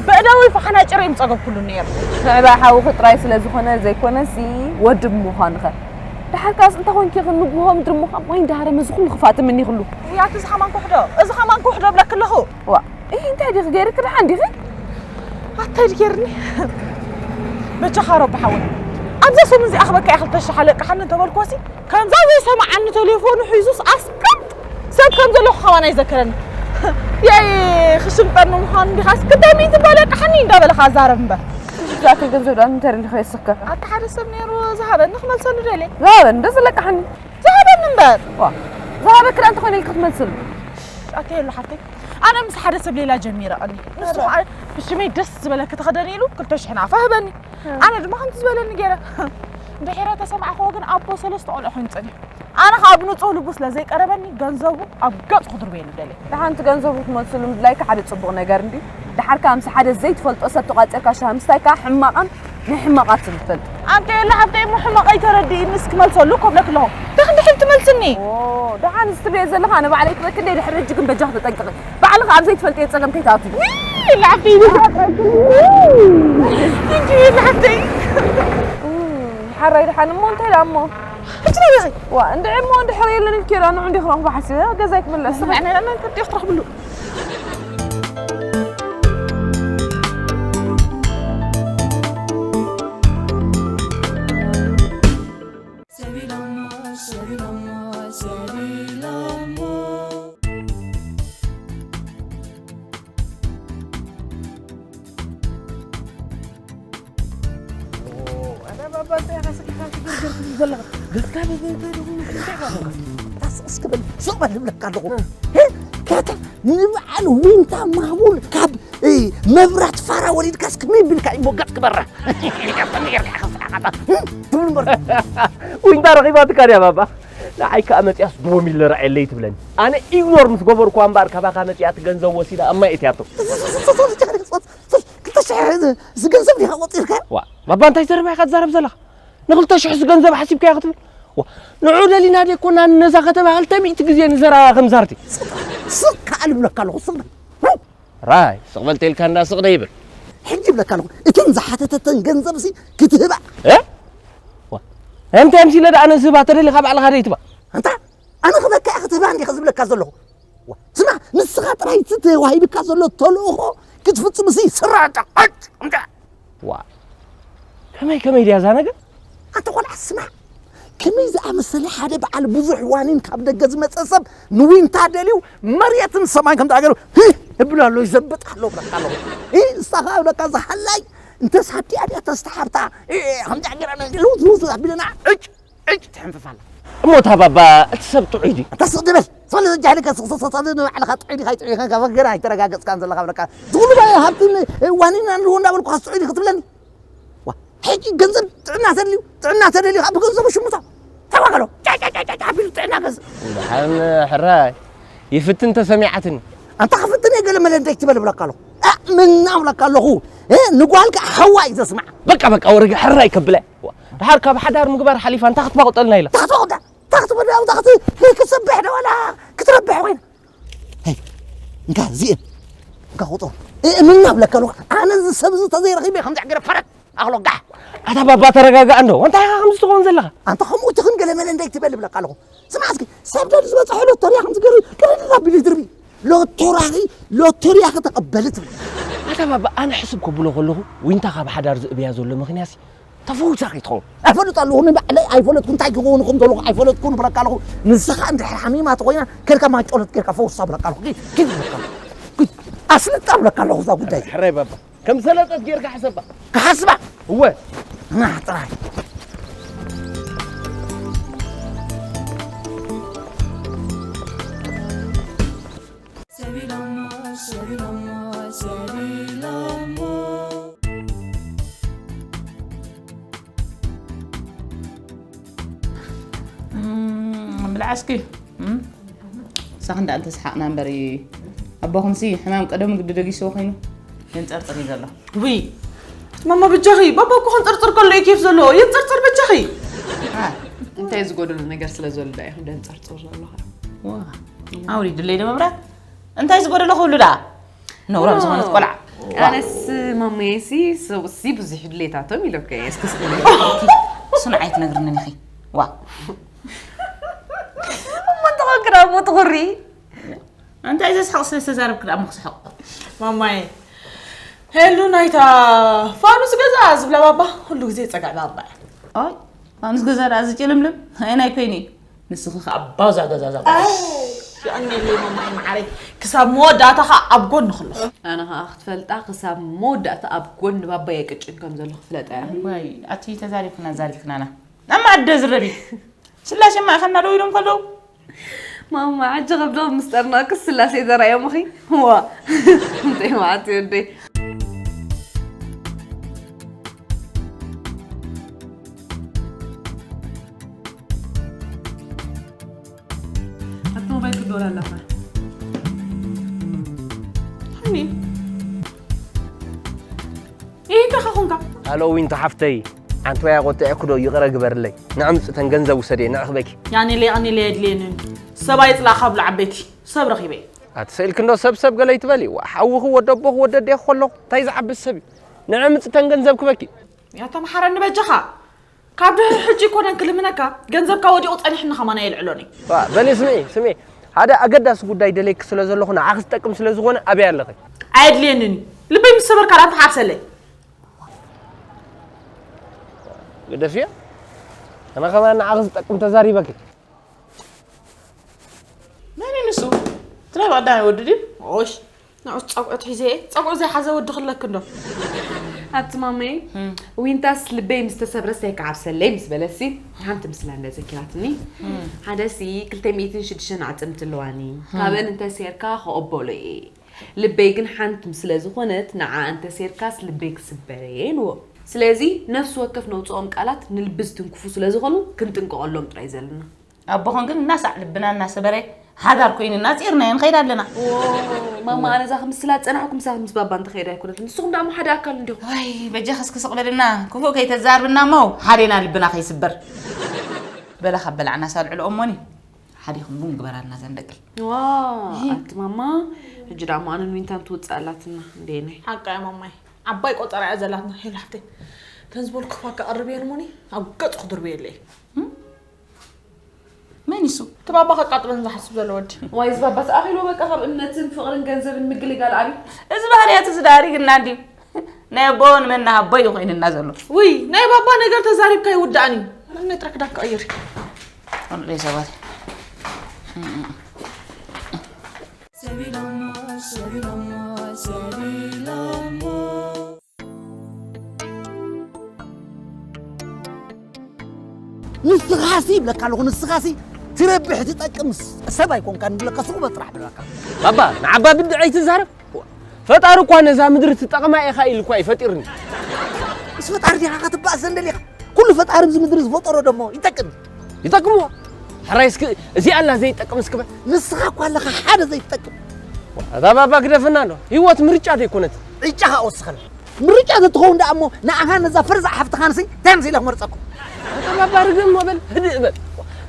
በእዳዊ ፈሓናጭረ እዮም ጸገብኩሉ ነይሩ። ምዕባይ ሓውኺ ጥራይ ስለ ዝኾነ ዘይኮነሲ፣ ወዲ ብምዃንኸ? ደሓር ከኣስ እንታይ ኮንኪ? ክንግሆ ምድሪ ምዃን ማይ እንዳሃረመ እዚ ኩሉ ክፋእ ትምኒ ኩሉ። ያቲ እዚ ኸማን ኩሕዶ፣ እዚ ኸማን ኩሕዶ ብለክ ኣለኹ። ዋ፣ እህ እንታይ ዲኺ ገይርክ? ደሓን ዲኺ? ኣታይ ዲኪ ገይርኒ? በጃኻ ረቢ ሓወይ፣ ኣብዛ ሰሙን እዚኣ ክበካ እያ ክልተ ሽሕ ኣለቅሓኒ እንተበልኮሲ፣ ከምዛ ዘይሰማዓኒ ቴሌፎኑ ሒዙስ ኣስቀጥ ሰብ ከም ዘለኹ ከማን ኣይዘከረኒ። የይ ክሽምጠኒ ምዃኑ እንዲኻስ ክልተ ሚእቲ እባ ለቅሓኒ እንዳበለ ኸኣ ዛረብ እምበር። ዝኣክል ገንዘብ ደኣ ንምንታይ ደሊኻ የስካ? ኣታ ሓደ ሰብ ነይሩ ዝሃበኒ ክመልሰሉ ደልየ። ዝሃበኒ እንዶ ዝለቅሓኒ። ዝሃበኒ እምበር። ዋ፣ ዝሃበኪ ደኣ እንተኾይነ ኢልኪ ክትመልስሉ። ኣታ የሉ ሓፍተይ፣ ኣነ ምስ ሓደ ሰብ ሌላ ጀሚረ ቀኒ። ንሱ ኸኣ ብሽመይ ደስ ዝበለኪ ተኸደኒ ኢሉ ክልተ ሽሕ ናቕፋ ሃበኒ። ኣነ ድማ ከምቲ ዝበለኒ ገይረ። ድሒረ ተሰማዕክዎ ግን ኣቦ ሰለስተ ቆልዑ ኮይኑ ጸኒሑ። ኣነ ኸኣ ብንጹህ ልቡ ስለ ዘይቀረበኒ ገንዘቡ ኣብ ገጹ ክድርበየሉ ደልየ። ደሓንቲ ገንዘቡ ክትመልስሉ ምድላይካ ሓደ ጽቡቕ ነገር እንድዩ። ደሓር ከኣ ምስ ሓደ ዘይትፈልጦ ሰብ ተቋጺርካ ሻሂ ምስታይ ከኣ ሕማቕን ናይ ሕማቓትን ትፈልጥ። ኣንተ የለ ሓፍተይ እሞ ሕማቐይ ተረድእኒ እስኪ መልሰሉ እኮ ብለክ ኣለኹ። እንታይ ክንዲ ሕጂ ትመልስኒ? ኦ፣ ደሓን እዚ ትብልዮ ዘለኻ ኣነ ባዕለይ ክበክ እንደ ድሕሪ ሕጂ ግን በጃኺ ተጠንቀቒ። ባዕልኻ ኣብ ዘይትፈልጥዮ ጸገም ከይትኣትዊ። ውይ፣ ላዕቢ እንጂ ሓፍተይ። እም፣ ሓራይ ደሓን እሞ እንታይ ደኣ እሞ? ሕጂ ናበይ ኸይ? ዋ፣ እንድዒ እሞ እንድሕር የለን ኢልኪ ዶ ንዑ እንዲኺ ረኽቦ ሓሲበ ገዛይ ክምለስ። ንዕና መን ከዲኹ ትረኽብሉ? ሰቢሎሞ፣ ሰቢሎሞ፣ ሰቢሎሞ። ኣታ ባባ፣ እንታይ ኢኻ ስቕ ኢልካ ትግርግር ትብል ዘለኻ? ገጽካ በዚ እንታይ ደኹም እንታይ ኢኻ? ታስቕ እስኪ በል፣ ስቕ በል እብለካ ኣለኹ። እ። ሄ፣ ከተ ንበዓል ዊንታ ማሙል ካብ፣ እ፣ መብራት ፋራ ወሊድካስ ከመይ ቢልካ እዩ ሞገት ክበርህ? ኢልካ ትፈልጥ ጌርካ ኢኻ ስሓቓታ። እ፣ ትብል እምበር። ዊንታ ረኺባትካ ድያ ባባ? ንዓይ ከኣ መጺኣስ ዶም ኢለ ርኣየለይ ትብለኒ። ኣነ ኢግኖር ምስ ገበርኩዋ እምበኣር ካባኻ መጺኣ እቲ ገንዘብ ወሲዳ ኣብ ማይ እትያቶ። ክልተ ሽሕ እዚ ገንዘብ ዲኻ ቆጺርካዮ? ዋ፣ ባባ እንታይ ዘረባ ኢኻ ትዛረብ ዘለኻ? ንኽልተ ሽሕ እዚ ገንዘብ ሓሲብካዮ ክትብል? ዋ፣ ንዑ ደሊና ደይኮና ነዛ ከተማ ክልተ ሚእቲ ግዜ ንዘረባ ከም ዛርቲ። ስቕ ከኣ ልብለካ ኣለኹ፣ ስቕ በል። ራይ፣ ስቕ በል ተልካ እንዳ ስቕ ደይብል። ሕጂ ይብለካ ኣለኹ፣ እተን ዝሓተተተን ገንዘብሲ ክትህባ። እ? ዋ፣ እንታይ ኣምሲለ ደኣ ኣነ ዝህባ ተደሊኻ ባዕልኻ ደይትባ? ኣንታ፣ ኣነ ክበካ እየ ክትህባ እንዲኻ ዝብለካ ዘለኹ። ዋ፣ ስማ፣ ንስኻ ጥራይ እቲ ተዋሂብካ ዘሎ ተልእኾ ክትፍጽምሲ ስራዕ ጫ-፣ ጫ-፣ ጫ-፣ ዋ፣ ከመይ፣ ከመይ ድያ እዛ ነገር? ኣንታ ቆልዓ፣ ስማ፣ ከመይ ዝኣመሰለ ሓደ በዓል ብዙሕ ዋኒን ካብ ደገ ዝመጸ ሰብ ንዊንታ ደልዩ መሬትን ሰማይን ከምዚ ኣገሩ ህህ እብል ኣሎ፣ ይዘብጥ ኣሎ፣ ብለካ ኣለኹ። እ፣ ንስኻ ከኣ ብለካ፣ እዛ ሃላይ እንተስ ሃዲኣ ድያ ተስተሓብታ፣ እ፣ ከምዚ ኣገራ ነ-፣ ሩዝ፣ ሩዝ ኣቢለና፣ ዕጭ፣ ዕጭ ትሕንፍፍ ኣላ። እሞ እታ ባባ፣ እቲ ሰብ ጥዑይ ድዩ? ኣንታ ስቕ ድበል። ስቕ ልብል ጃህሊ ከስቕ ስቕ ስቕ ንባዕልኻ ጥዑይ ዲኻ ኣይጥዑይ ከንካ ገና ኣይተረጋገጽካን ዘለኻ ብለካ። ዝኹሉ ባይ ሃብትን ዋኒን ኣለዎ እንዳበልኩኻስ ጥዑይ ዲኻ ትብለኒ? ዋ፣ ሕጂ ገንዘብ ጥዕና ተድልዩ፣ ጥዕና ተደልዩ ካብ ብገንዘቡ ሽምቶ። ተዋገሎ። ጫ፣ ጫ፣ ጫ፣ ጫ፣ ጫ ኣቢሉ ጥዕና ገንዘብ። ደሓን ሕራይ። ይፍትን ተሰሚዓትኒ። ኣንታ ክፍትን እየ ገለ መለ እንታይ ትበል ብለካ ኣለኹ። ኣእምና ብለካ ኣለኹ። እ፣ ንጓልካ ሓዋ እዩ ዘስምዓ። በቃ፣ በቃ፣ ወረገ ሕራይ ከብለ። ዋ፣ ደሓር ካብ ሓዳር ምግባር ሓሊፋ እንታይ ክትባቑጠልና ኢላ? እንታይ ክትባቑጠ? እንታይ ክትበል? ኣብዛ ክት-፣ ክትሰብሕ ዶ ዋላ ክትረብሕ ኮይና? ሄይ፣ እንካ እዚኤን። እንካ ቁጥሩ። እእምና ብለካ ኣለኹ። ኣነ እዚ ሰብ እዚ ተዘይረኺበ ከምዚ ገይረ ፈረድ ኣኽሎ ጋሕ። ኣታ ባባ ተረጋጋእ እንዶ። እንታይ ኢኻ ከምዚ ትኸውን ዘለኻ? ኣንታ ከምኡ ትኽን ገለ መለ እንዳይ ትበል ብለካ ኣለኹ። ስማዕ እስኪ፣ ሰብ ደድ ዝበጽሖ ሎተርያ ከምዚ ገይሩ ቅልል ኣቢሉ ይድርቢ። ሎተራኺ፣ ሎተርያኺ ተቐበሊ ትብል። ኣታ ባባ፣ ኣነ ሕስብ ከብሎ ከለኹ፣ ዊንታ ካብ ሓዳር ዝእብያ ዘሎ ምኽንያትሲ ተፈዊሳ ከይትኸውን። ኣፈልጥ ኣለኹ፣ ንባዕለይ ኣይፈለጥኩ፣ እንታይ ክኸውን ከም ዘለኹ ኣይፈለጥኩን ብለካ ኣለኹ። ንስኻ እንድሕር ሓሚማ ተኾይና፣ ከድካ ማጮለት ጌርካ ፈውሳ ብለካ ኣለኹ። ኪድ፣ ኪድ ብለካ ኣለኹ። ኪድ፣ ኣስልጣ ብለካ ኣለኹ እዛ ጉዳይ። ሕራይ ባባ፣ ከም ሰለጠት ጌርካ ሕሰባ። ክሓስባ? እወ። ና ጥራይ። ሰቢሎሞ፣ ሰቢሎሞ፣ ሰቢሎሞ። እም፣ ብልዓ እስኪ። እም? ሳኽ እንዳ እንተስሓቕና እምበሪ፣ ኣቦኹምሲ ሕማም ቀደሙ ግዲ ደጊስዎ ኮይኑ የንጸርጽር እዩ ዘሎ። ውይ፣ ማማ በጃኺ፣ ባባ እኮ ከንጸርጽር ከሎ እዩ ኬፍ ዘለዎ። የንጸርጽር በጃኺ። አ፣ እንታይ ዝጎደሎ ነገር ስለ ዘሎ ኢኹም ደንጸርጽር ዘለኹ? ዋ፣ ኣውሪድለይ ዶ መብራት? እንታይ ዝጎደሎ ክህሉ ደኣ? ነውራም ዝኾነት ቆልዓ። ኣነስ ማማየሲ ሰብኡሲ ብዙሕ ድሌታቶም ኢለካ እየ። እስኪ ስእሊ። እሱ ንዓይ ትነግርንን ኢኺ። ዋ እሞ ተቐግራ እሞ ትኹሪ እንታይ ዘስሐቕ ስለ ዝተዛረብክ ደኣ እሞ ክስሕቕ ማማይ ሄሉ ናይታ ፋኑስ ገዛ ዝብላ ባባ ኩሉ ግዜ ፀጋዕ ባባ ኣይ ኣንስ ገዛ ደኣ ዝጭልምልም ኣይ ናይ ኮይኒ ንስኺ ከዓ ባዛ ገዛ ዛ የቐንየለይ ማማይ መዓረይ ክሳብ መወዳእታ ከዓ ኣብ ጎኒ ክሎ ኣነ ከዓ ክትፈልጣ ክሳብ መወዳእታ ኣብ ጎኒ ባባየ ቅጭን ከም ዘሎ ክፍለጣ እያ ወይ ኣቲ ተዛሪብክና ዛሪብክናና ኣብ ማዕደ ዝረቢ ስላሴ ማእኸልና ደው ኢሎም ከለዉ ማማ ሕጂ ከብዶ ምስ ጠርናክስ ስላሴ ዘርኣዮምኺ ዋ እንታይ ማለት እዩ ወደይ ኣቲ ሞባይል ክትደወል ኣለኻ ሃኒ ይህንከኻ ኾንካ ሃሎ ዊንታ ሓፍተይ ሓንቲ ወይ ኣቆጢዐኩ ዶ ይቕረ ግበርለይ ንዕምፅተን ገንዘብ ውሰድየ ንዕኽበኪ ያኔለ የቐኒለ የድልየንን ሰብ ኣይፅላእኻ ብሉ ዓበይቲ ሰብ ረኺበ ኣትሰኢልኪ እንዶ ሰብ ሰብ ገለ ይትበሊ ሓውኺ ወደቦኺ ወደዴኺ ከለኹ እንታይ ዝዓብስ ሰብ እዩ ንዕምፅተን ገንዘብ ክበኪ ያታ መሓረኒ በጃኻ ካብ ድሕሪ ሕጂ ይኮነን ክልምነካ ገንዘብካ ወዲቑ ፀኒሕኒ ከማና የልዕሎኒ በሊ ስምዒ ስምዒ ሓደ ኣገዳሲ ጉዳይ ደለይኪ ስለ ዘለኹ ንዓኺ ዝጠቅም ስለ ዝኾነ ኣበይ ኣለኺ ኣየድልየንን እዩ ልበይ ምስ ሰበርካ ዳንታ ሓፍሰለይ ግደፍዮ ኣነ ከማን ንዓኺ ዝጠቅም ተዛሪበኪ መን እዩ ንሱ እቲ ናይ ብቐዳማይ ወዲ ድዩ ኦሽ ንዑስ ፀጉዑ ትሒዘ እየ ፀጉዑ ዘይሓዘ ወዲ ክለክ እንዶ ኣቲ ማመይ ዊንታስ ልበይ ምስ ተሰብረስ ኣይከዓብሰለይ ምስ በለሲ ሓንቲ ምስላ እንደ ዘኪራትኒ ሓደሲ ክልተ ሚእትን ሽዱሽተን ኣዕፅምቲ ኣለዋኒ ካብአን እንተሴርካ ከቐበሎ እየ ልበይ ግን ሓንትም ስለ ዝኾነት ንዓ እንተሴርካስ ልበይ ክስበር እየ ኢልዎ ስለዚ ነፍሲ ወከፍ ነውፅኦም ቃላት ንልቢ ዝትንክፉ ስለ ዝኾኑ ክንጥንቀቐሎም ጥራይ ዘለና ኣቦኽን ግን እናሳዕ ልብና እናሰበረ ሓዳር ኮይንና ፂርናዮ ንኸይድ ኣለና ማማ ኣነ እዛ ክምስላ ዝፀናሕኩ ምሳኺ ምስ ባባ እንተኸይድ ኣይኮነትን ንስኹም ደኣ ሓደ ኣካል እንዲኹም ዋይ በጃኺ እስኪ ስቕ በልና ክፉእ ከይተዛርብና እሞ ሓዴና ልብና ከይስበር በላ ካብ በላዕና ሳልዕልኦ እሞኒ ሓዲኹም ቡን ግበራልና ዘን ደቂ ዋ ኣቲ ማማ ሕጂ ደኣ ማንን ዊንታን ትውፅእ ኣላትና እንዴ ናይ ሓቃ እያ ማማይ ዓባይ ቆፀራ እያ ዘላትና ሄሉ ሓፍተይ ተን ዝበልኩ ክፋ ከቐርብ እየ ንሞኒ ኣብ ገፁ ክድርበየለይ መን ይሱ እቲ ባባ ከቃጥለኒ ዝሓስብ ዘሎ ወዲ ዋይ እዚ ባባስ ኣኺሉ በቃ ካብ እምነትን ፍቕርን ገንዘብን ምግልጋል ኣብዩ እዚ ባህርያት እዚ ዳሪግና እንድዩ ናይ ኣቦ ንመና ኣቦ እዩ ኮይንና ዘሎ ውይ ናይ ባባ ነገር ተዛሪብካ ይውዳእን እዩ ናይ ጥራክ ዳካ ቀይር ኣንሬ ሰባት ንስኻሲ ይብለካ ኣለኹ ንስኻሲ ትረብሕ ትጠቅም ሰብ ኣይኮንካን ይብለካ ስቑመ ጥራሕ ብለካ ባባ ንዓባ ብድዐ ኣይትዛረብ ፈጣሪ እኳ ነዛ ምድሪ ትጠቕማ ኢኻ ኢሉ እኳ እዩ ፈጢሩኒ ምስ ፈጣሪ ዲኻ ክትባእስ ዘንደሊኻ ኩሉ ፈጣሪ ኣብዚ ምድሪ ዝፈጠሮ ደሞ ይጠቅም ይጠቅምዎ ሕራይ እስኪ እዚኣ ኣላ ዘይጠቅም እስኪ በል ንስኻ እኳ ኣለኻ ሓደ ዘይትጠቅም እታ ባባ ግደፍና ኣሎ ህይወት ምርጫ ዘይኮነት ዕጫኻ ወስኸላ ምርጫ ተትኸውን ደኣ እሞ ንዓኻን ነዛ ፈርዛዕ ሓፍትኻንሲ እንታይ መሲለ ክመርፀኩም ኣተባባሪ ግን ሞበል ህድእ በል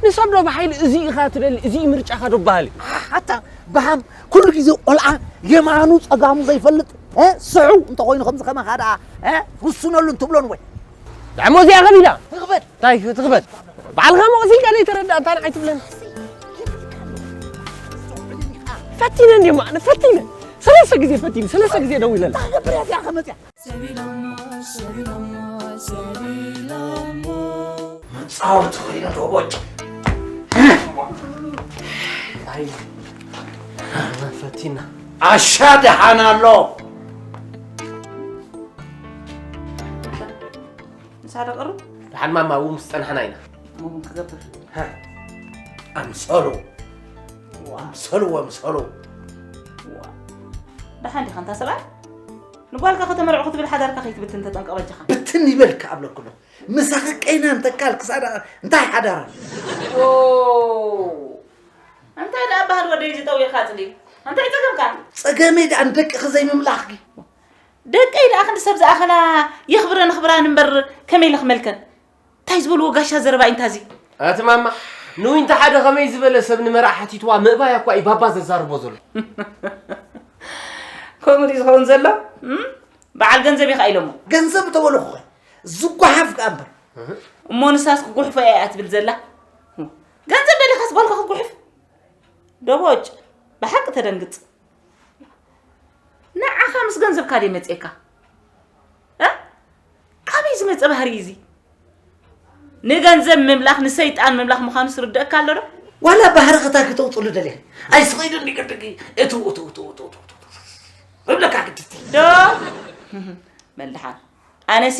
ንሰብ ዶ ብሓይሊ እዚ ኢኻ ትደሊ እዚ ምርጫኻ ዶ በሃል እዩ ኣታ በሃም ኩሉ ግዜ ቆልዓ የማኑ ፀጋሙ ዘይፈልጥ ስዑ እንተኾይኑ ከምዚ ከማኻ ደኣ ውስነሉ እንትብሎን ወይ ዳሞ እዚኣ ከቢዳ ትኽበድ እንታይ ትኽበድ ባዕልኻ መቕሲንካ ዘይተረዳእ እንታይ ንዓይ ትብለኒ ፈቲነ እንዲማ ኣነ ፈቲነ ሰለስተ ግዜ ፈቲነ ሰለስተ ግዜ ደው ኢለላ መፃወቲ ኮይነ ዶቦጭ ፈቲና ኣሻ ደሓን ኣሎ ምሳደ ቅሩ ደሓን ማማ ኣብኡ ምስ ፀናሕና ኢና እውን ትገብር ኣምሰሉ ኣምሰሉ ኣምሰሉ ደሓን ዲኻ እንታ ሰብኣይ ንጓልካ ከተመርዑ ክትብል ሓዳርካ ከይትብትን ተጠንቀቕ በጃኻ ብትን ይበልካ ኣብለኩ ኣለኹ ምሳኺ ቀይና እንተካል ክሳዳ እንታይ ሓዳራ እንታይ ደኣ ባህል ወደይ ዝጠውየካ ጽሊ እንታይ ጸገምካ ጸገመይ ደኣ ንደቅኺ ዘይምምላኽኪ ደቀይ ደኣ ክንዲ ሰብ ዝኣኸላ የኽብረን ኽብራን እምበር ከመይ ኢለ ክመልከን እንታይ ዝበልዎ ጋሻ ዘረባ ኢንታዚ ኣቲ ማማ ንዊንታ ሓደ ከመይ ዝበለ ሰብ ንመርዓ ሓቲትዋ ምእባያ እኳ እዩ ባባ ዘዛርቦ ዘሎ ከምኡ ድዩ ዝኸውን ዘሎ በዓል ገንዘብ ኢኻ ኢሎሞ ገንዘብ ተበልኹ ዝጓሓፍ ከኣ እምበር እሞ ንሳስ ክጉሕፎ እያ ትብል ዘላ? ገንዘብ ደሊኻስ ጓልካ ክትጉሕፍ? ደቦጭ፣ ብሓቂ ተደንግጽ። ንዓኻ ምስ ገንዘብካ ድዩ መጽኤካ? እ? ካበይ ዝመጸ ባህሪ እዩ እዚ? ንገንዘብ ምምላኽ ንሰይጣን ምምላኽ ምዃኑስ ርደእካ ኣሎ ዶ? ዋላ ባህርኽታ ክተውፅሉ ደሊኻ? ኣይስቕ ኢሉ እንዲ ቅድቂ እቱ፣ እቱ፣ እቱ፣ እቱ፣ እቱ፣ እቱ፣ እቱ። እብለካ ግድቲ። ዶ? በል ደሓን። ኣነሲ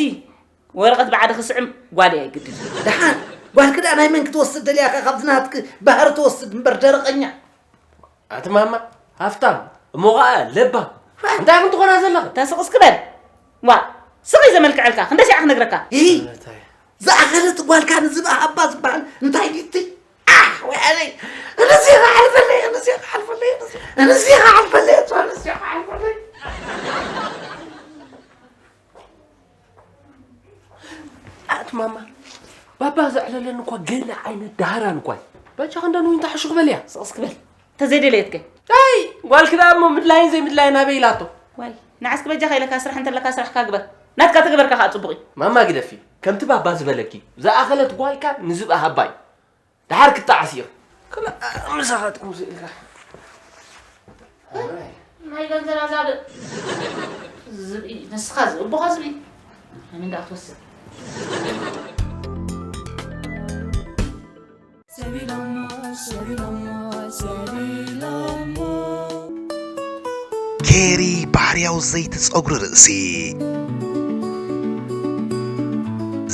ወረቐት ባዕዲ ክስዕም ጓል እያ ይግድድ። ደሓን፣ ጓልኪ ደኣ ናይ መን ክትወስድ ደልያ ኢኻ? ካብዚ ናትኪ ባህሪ ትወስድ እምበር ደረቐኛ። ኣቲ ማማ፣ ሃፍታም፣ እሞ ኸኣ ለባም። እንታይ ኢኹም ትኾና ዘለኹም? ተስቕ እስኪ በል። ዋ፣ ስቕ እዩ ዘመልክዐልካ። ክንደይ ሻዕ ክነግረካ? ሂ፣ እንታይ? ዝኣኸለት ጓልካ ንዝብኣ ሃባ ዝበሃል እንታይ ድዩ እቲ? ኣሕ፣ ወይ ኣነይ። እነዚ ኸዓ ሓልፈለይ፣ እነዚ ኸዓ ሓልፈለይ፣ እነዚ ኸዓ ሓልፈለይ፣ እነዚ ኸዓ ሓልፈለይ። ኣቲ ማማ፣ ባባ ዘዕለለን እኳ ገለ ዓይነት ዳህራን እኳ እዩ። በጃ ክንደን ዊንታ ሕሹኽ በልያ። ስቕ እስኪ በል። ተዘይደለየትከ? ኣይ፣ ጓልኪ ደኣ እሞ ምድላይን ዘይምድላይን ኣበይ ኢላቶ? ዋይ፣ ንዓስኪ በጃኻ ኢለካ ስራሕ እንተለካ ስራሕካ ግበር። ናትካ ተገበርካ ከኣ ጽቡቕ እዩ። ማማ ግደፊ፣ ከምቲ ባባ ዝበለኪ፣ ዝኣኸለት ጓልካ ንዝብኣ ሃባ እዩ። ደሓር ክጣዓስ እዩ። ክላ-፣ ምሳኻትኩም ስኢልካ። ናይ ገንዘብ ኣዛብእ። ዝብኢ፣ ንስኻ ዝብኢ፣ እቦኻ ዝብኢ። ኣነ እንዳኣ ትወስድ። ሰቢሎሞ፣ ሰቢሎሞ፣ ሰቢሎሞ። ኬሪ ባህርያዊ ዘይቲ ጸጉሪ ርእሲ።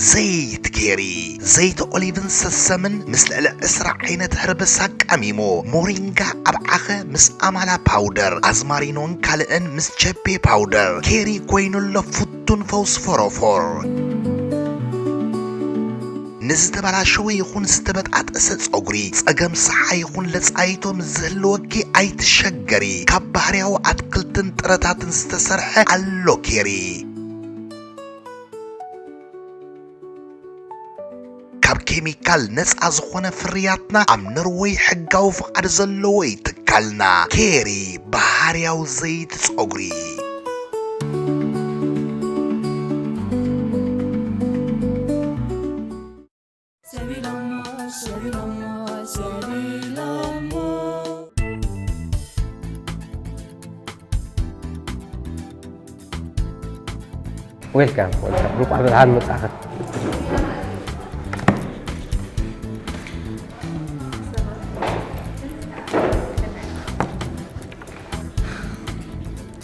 ዘይቲ ኬሪ፣ ዘይቲ ኦሊቭን ሰሰምን ምስ ልዕሊ ዕስራ ዓይነት ህርብስ ኣቃሚሙ፣ ሞሪንጋ ኣብ ዓኸ ምስ ኣማላ ፓውደር፣ ኣዝማሪኖን ካልእን ምስ ቸፔ ፓውደር፣ ኬሪ ኮይኑ ኣሎ ፍቱን ፈውሲ ፎሮፎር። ንዝተበላሸወ ይኹን ዝተበጣጠሰ ጸጉሪ፣ ጸገም ሰሓ ይኹን ለጻይቶ ምስ ዝህልወኪ ኣይትሸገሪ። ካብ ባህርያዊ ኣትክልትን ጥረታትን ዝተሰርሐ ኣሎ ኬሪ። ካብ ኬሚካል ነጻ ዝኾነ ፍርያትና ኣብ ኖርወይ ሕጋዊ ፍቓድ ዘለዎ እዩ ትካልና። ኬሪ፣ ባህርያዊ ዘይቲ ጸጉሪ። ሰቢሎሞ፣ ሰቢሎሞ፣ ሰቢሎሞ። ዌልካም፣ ዌልካም። እንቋዕ ብድሓን መጻእኺ።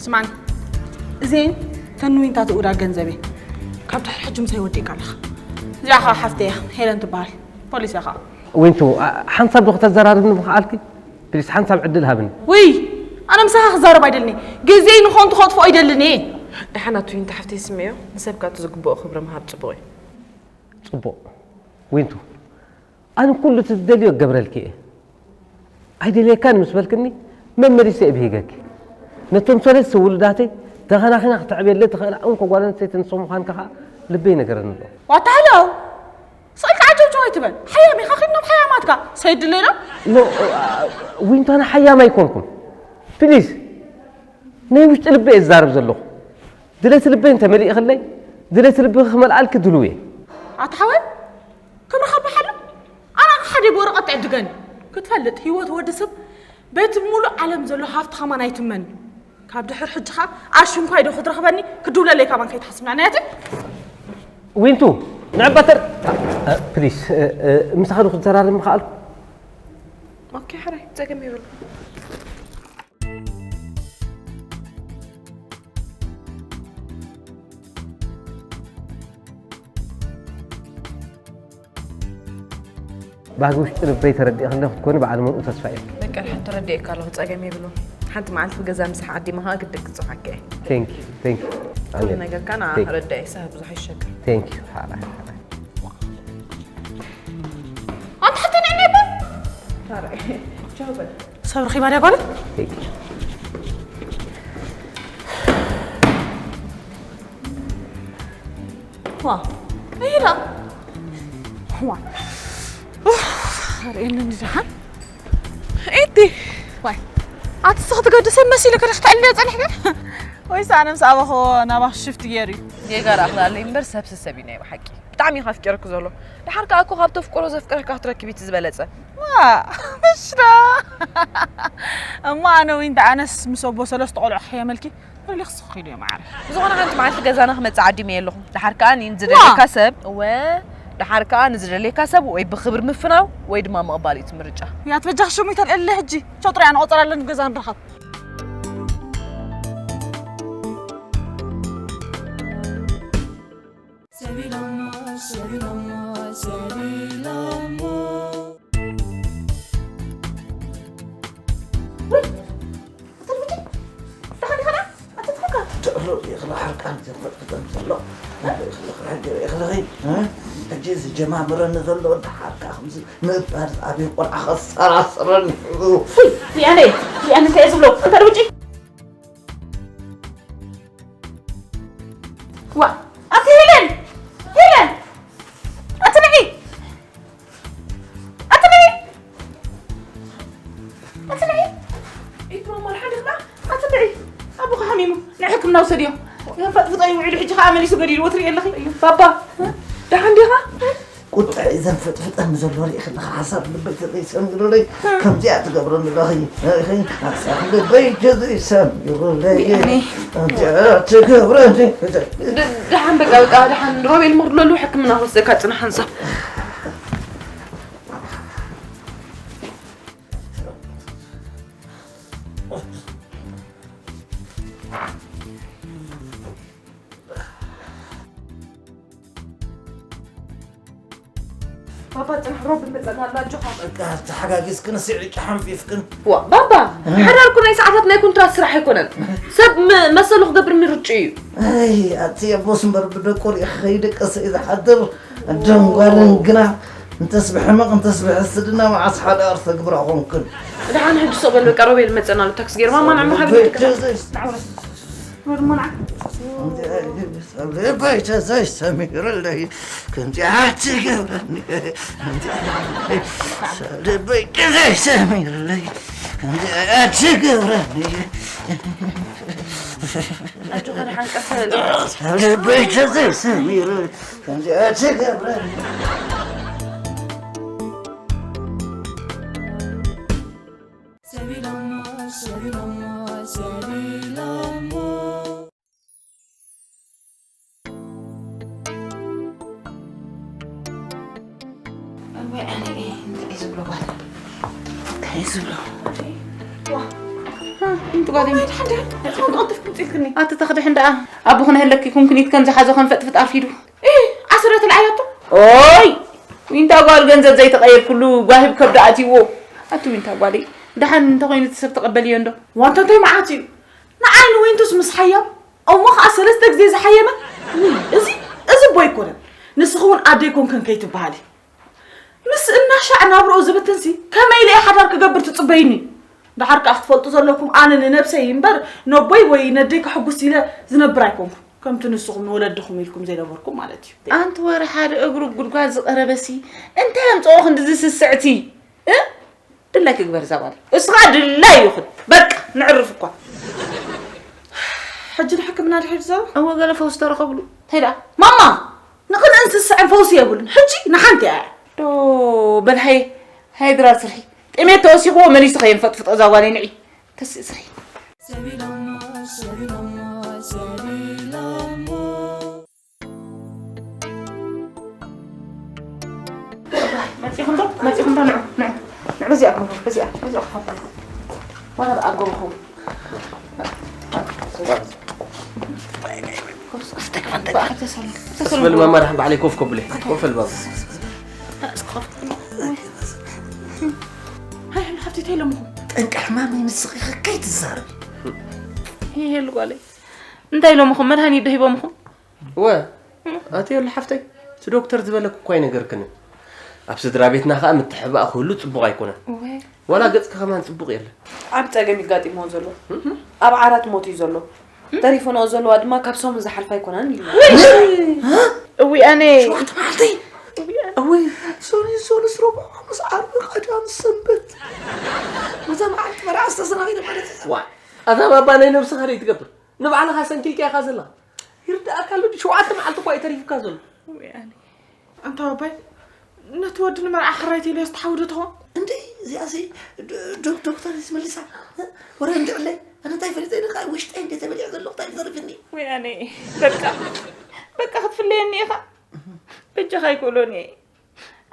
ስማዕኒ፣ እዚኤን ተን ዊንታ ትእውዳ ገንዘብ እየን። ካብ ድሕሪ ሕጂ ምሳይ ወዲእካ ኣለኻ። እዚኣ ኸዓ ሓፍተይ እያ፣ ሄለን ትበሃል። ፖሊስ እያ ኸዓ። ዊንቱ፣ ኣ-፣ ሓንሳብ ዶ ክተዘራርብኒ ምኸኣልኪ? ፕሊስ፣ ሓንሳብ ዕድል ሃብኒ። ውይ፣ ኣነ ምሳኻ ክዛረብ ኣይደልኒ። ግዜይ ንኸንቱ ከጥፍኦ ኣይደልን እየ። ደሓን ኣቲ ዊንታ ሓፍተይ ስምዕዮ፣ ንሰብ ከኣ እቲ ዝግብኦ ክብሪ ምሃብ ጽቡቕ እዩ። ጽቡቕ። ዊንቱ፣ ኣነ ኩሉ እቲ ትደልዮ ክገብረልኪ እየ። ኣይደልየካን ምስ በልክኒ መመሊሰ እየ ብሂገኪ። ነቶም ሰለስተ ውሉዳተይ ተኸናኺና ክተዕብየለይ ትኽእላ እንኮ ጓል ኣንስተይቲ ንሶም ምዃንካ ኸኣ ልበይ ይነግረኒ ኣሎ። ዋታ ሃሎ! ስቕ ኢልካ ዓጀውጀው ኣይትበል። ሓያም ኢኻ፣ ኺድኖም ሓያማትካ። ሰይድለይ ዶ? ኖ፣ ዊንታና ሓያም ኣይኮንኩን። ፕሊዝ። ናይ ውሽጢ ልበይ እየ ዝዛረብ ዘለኹ። ድሌት ልበይ እንተመሊእኽለይ፣ ድሌት ልብኺ ክመልኣልኪ ድሉው እየ። ኣታ ሓወይ፣ ክብርኻ በሓሎ። ኣነ ሓደ ብወረቐት ትዕድገኒ። ክትፈልጥ፣ ህይወት ወዲ ሰብ በቲ ሙሉእ ዓለም ዘሎ ሃፍቲ ኸማን ኣይትመን እዩ። ካብ ድሕር ሕጂ ኸኣ ኣሽንኳይ ዶ ክትረኽበኒ፣ ክድውለለይ ከማን ከይትሓስብ። ንዕናያት ዊንቱ፣ ንዕበተር፣ እ፣ ፕሊስ፣ እ፣ እ፣ ምሳኻ ዶ ክትዘራረብ ምኸኣልኩ? ኦኬ፣ ሕራይ፣ ጸገም የብሉ። ባህጊ ውሽጢ ልበይ ተረዲእኽኒ ክትኮኒ በዓል ሙሉእ ተስፋ እየ። በቃ፣ ድሓን ተረዲኤካ ኣለኹ፣ ጸገም የብሉን። ሓንቲ መዓልቲ ብገዛ ምሳሕ ዓዲመ ኸኣ ግድን ክጽውዓካ እየ። ቴንክ ዩ፣ ቴንክ ዩ። ኩሉ ኣሜን። ነገርካ ንዓኻ ቴንክ ዩ። ረዳእ እየ፣ ሰብ ብዙሕ ኣይሸገር። ቴንክ ዩ፣ ሓራይ፣ ሓራይ። ኣንታ ሓፍተይ ንዕናይ በል። ሓራይ፣ ቻው በል። ሰብ ረኺባ ድያ ጓለይ? ቴንክ ዩ። ዋ፣ ኢላ። ዋ። ኡፍ፣ ኣርእየኒ እንዲ ደሓን። ኤቲ። ዋይ፣ ኣቲ ስኽ ትገዲ ሰብ መሲሉ ክልኽ ተዕልለ ጸኒሕ ግን? ወይስ ኣነ ምስ ኣበኹ ናባኽ ሽፍት ገይሩ እዩ? ጌጋ ደኣ ክልኣለይ እምበር ሰብሲ ሰብ እዩ ናይ ብሓቂ። ብጣዕሚ እዩ ከፍቅረኪ ዘሎ። ድሓር ከኣ እኮ ካብ ተፍቅሮ ዘፍቅረካ ክትረክቢ እቲ ዝበለጸ። ዋ፣ ምሽ ዶ? እሞ ኣነ ዊንታ፣ ኣነስ ምስ ኣቦ ሰለስተ ቆልዑ ክሕየመልኪ ሪሊክስ ክኺዱ እዮም ዓረ። ብዝኾነ ሓንቲ መዓልቲ ገዛና ክመጽእ ዓዲመ ኣለኹ። ድሓር ከኣ ንዝደልየካ ሰብ፣ እወ፣ ድሓር ከኣ ንዝደልየካ ሰብ ወይ ብኽብሪ ምፍናው ወይ ድማ ምቕባል እዩ እቲ ምርጫ። ያት በጃኽ ሽሙ ይተልዕለ ሕጂ። ሸጥሩ ያን ቆጸር ኣለኒ ገዛ ንረኸብ። ሰቢሎሞ፣ ሰቢሎሞ፣ ሰቢሎሞ። ወይ፣ ኣታ ልውጪ፣ ደሓን ዲኻ ደኣ? ኣታ ትኾንካ? ትዕሮ ይኽላ ሓርቃን ዘፈጥፍጠን ዘሎ። ይኽላ ሕጂ ይኽላ ኸይ፣ እ? ሕጂ ዝጀማምረኒ ዘሎ ወዲ ሓርካ ከምዚ ምባል ኣብ ቆልዓ ከሰራስረኒ። ወይ፣ ሊኣነ፣ ሊኣነ እንታይ እየ ዝብሎ? ኣታ ልውጪ። ዋ፣ ኣቲ ሄለን! ሄለን! ኣቲ ንዒ! ኣቲ ንዒ! ኣቲ ንዒ! ኢትማማ፣ ደሓን ዲኻ? ኣቲ ንዒ! ኣቦኻ ሓሚሙ። ናይ ሕክምና ውሰድዮ። ፈጥፍጦ እዩ ውዒሉ፣ ሕጂ ኸኣ መሊሱ ገዲልዎ ትርኢ ኣለኺ። ባባ፣ ደሓን ዲኻ? ቁጥዐ እዘን ፈጥፍጠን ዘሎ ሪኢ ከለኻ ሓሳብ ልበይ ተዘይሰሚሩለይ ከምዚኣ ትገብረኒ ኣለኺ። ሓሳብ ልበይ ተዘይሰሚሩለይ እኔ ከምዚኣ ትገብረኒ። ድ-፣ ደሓን በቃ፣ በቃ፣ ደሓን ሮቤል ምኽድለሉ ሕክምና ክወስደካ ጽናሕ ሓንሳብ። ባባ፣ ጽናሕ፣ ሮቢ መጸና ኣሎ፣ ኣጆኻ። በቃ፣ ተሓጋጊዝክን ስዒቂ ሓንፊፍክን። ዋ፣ ባባ፣ እ? ሓዳር እኮ ናይ ሰዓታት ናይ ኮንትራት ስራሕ ኣይኮነን። ሰብ ም-፣ መሰሉ ክገብር ምርጭ እዩ። ኣይ፣ ኣቲ ኣቦስ እምበር ብደቁ ሪኢ ከይደቀሰ እዩ ዝሓድር። ኣደን ጓልን ግና እንተስ ብሕመቕ እንተስ ብሕስድና መዓስ ሓዳር ተግብራ ኾንክን። ደሓን ሕጂ ስቕ በል፣ በቃ፣ ሮቤል መጸና ኣሎ፣ ታክሲ ገይሩ። ማማ፣ ንዕሞ ሓቢርና በጀ ዘይስ-፣ ንዕሞ። ወድሞና። ልበይ ተዘይሰሚሩለይ ከምዚኣ ትገብረኒ። ልበይ ተዘይሰሚሩለይ ከምዚኣ ትገብረኒ። ኣጆኻ ደሓን ቀስ በል። ልበይ ተዘይሰሚሩ ከምዚኣ ትገብረኒ። ሰቢሎሞ፣ ሰቢሎሞ፣ ሰቢሎሞ። እወ፣ ኣነ፣ እንታይ ዝብሎ ጓል? እንታይ ዝብሎ? ዋ። እ፣ እንታይ ጓል? ሓንቲ፣ ሓንቲ፣ ሓንቲ፣ ሓንቲ፣ ሓንቲ፣ ኣቲ ተኽድሕ እንዳ ኣቦ ክነህለኪ ኩንኩኒት ከም ዝሓዞ ከም ፈጥፍጥ ኣርፊዱ። እ፣ ዓስረ ተለዓያቶ። ኦይ፣ ዊንታ ጓል ገንዘብ ዘይተቐየድኩሉ ጓሂብ ከብዲ ኣትይዎ። ኣቲ ዊንታ ጓለይ፣ ደሓን እንተኾይኑ እቲ ሰብ ተቐበልዮ እንዶ። ዋንታ እንታይ መዓት እዩ? ንዓይ ንዊንቱስ ምስ ሓያም፣ እሞ ኸዓ ሰለስተ ግዜ ዝሓየመ? ውይ፣ እዚ፣ እዚ እቦ ኣይኮነን። ንስኺ እውን ኣደይ ኮንክን ከይትበሃሊ። ምስ እናሻዕ ናብርኡ ዝብትንሲ፣ ከመይ ኢለ እየ ሓዳር ክገብር ትጽበይኒ? ደሓር ከኣ ክትፈልጡ ዘለኩም፣ ኣነ ንነብሰይ እምበር፣ ነቦይ ወይ ነደይ ከሕጉስ ኢለ ዝነብር ኣይኮንኩን። ከምቲ ንስኹም ንወለድኹም ኢልኩም ዘይነበርኩም ማለት እዩ። ኣንቲ ወረ ሓደ እግሩ ጉድጓድ ዝቐረበሲ፣ እንታይ ኣምጽኦ ክንድዚ ስስዕቲ? እ? ድላይ ክግበር እዛ ጓል። እሱ ኸኣ ድላይ ይኹን። በቃ፣ ነዕርፍ እኳ። ሕጂ ንሕክምና ድሕሪ ዘረባ? እወ፣ ገለ ፈውሲ ተረኸብሉ። እንታይ ደኣ? ማማ! ንቕንእን ስስዕን ፈውሲ የብሉን። ሕጂ ንሓንቲ እያ። ዶ በል ሃየ፣ ሃየ ድራር ስርሒ። ጥሜት ተወሲኽዎ መሊሱ ከየንፈጥፍጦ እዛ ጓለይ ንዒ። ተስእ ስርሒ። ሰቢሎሞ፣ ሰቢሎሞ፣ ሰቢሎሞ። መጺኹም ዶ? መጺኹም ዶ? ንዑ፣ ንዑ። ንዑ፣ በዚኣ ግበሩ፣ በዚኣ፣ በዚኣ ክሓባ። ዋላ ብኣገሩኹም። ተሰሉ፣ ተሰሉ። በል ማማ፣ ራሕን ባዕለይ ኮፍ ከብለይ። ኮፍ በል ባባ። እስኪ ኮፍ። ሃይ፣ ሓፍቲ፣ እንታይ ኢሎምኹም? ጠንቂ ሕማመይ ንስኺ ኢኺ፣ ከይትዛረቢ። ይሄ ጓለይ። እንታይ ኢሎምኹም? መድሃኒት ዶ ሂቦምኹም? እወ፣ ኣትየሉ ሓፍተይ፣ እቲ ዶክተር ዝበለኪ እኮ ኣይነገርክንን። ኣብ ስድራ ቤትና ኸኣ ምትሕባእ ክህሉ ጽቡቕ ኣይኮነን። እወ። ዋላ ገጽኪ ከማን ጽቡቕ የለን። ዓቢ ጸገም እዩ ኣጋጢምዎ ዘሎ። እም? ኣብ ዓራት ሞት እዩ ዘሎ። እም? ተሪፈንኦ ዘለዋ ድማ ካብ ሰሙን ዝሓልፍ ኣይኮነን ኢሉ። እውይ፣ ኣነ። ሸውዓተ መዓልቲ። እውይ፣ ኣነ። እውይ፣ ሰኑይ፣ ሰሉስ፣ ረቡዕ፣ ሓሙስ፣ ዓርቢ፣ ቀዳም፣ ሰንበት። ነዛ መዓልቲ መርዓ ዝተሰናኺለ ማለት እዩ። ዋ፣ ኣታ ባባ ናይ ነብስኻ ደይ ትገብር። ንባዕልኻ ሰንኪልካ ኢኻ ዘለኻ። ይርድኣካ ኣሎ ድዩ? ሸውዓተ መዓልቲ እኳ እዩ ተሪፉካ ዘሎ። እውይ፣ ኣነ። ኣንታ ባባይ፣ ነቲ ወዲ ንመርዓ ክራይ ተይለዮ ዝተሓውደ ትኾን? እንዴ፣ እዚኣሲ ዶ-፣ ዶ-፣ ዶክተር ዝመልሳ፣ እ? ወረ እንድዕለይ፣ ኣነ እንታይ ፈሊጠ ኢልካ፣ ውሽጠይ እንዴ ተበሊዑ ዘሎ እንታይ ተርፍኒ? ወይ ኣነ፣ በቃ፣ በቃ ክትፍለየኒ ኢኻ። በጃኻ ኣይክእሎን እየ።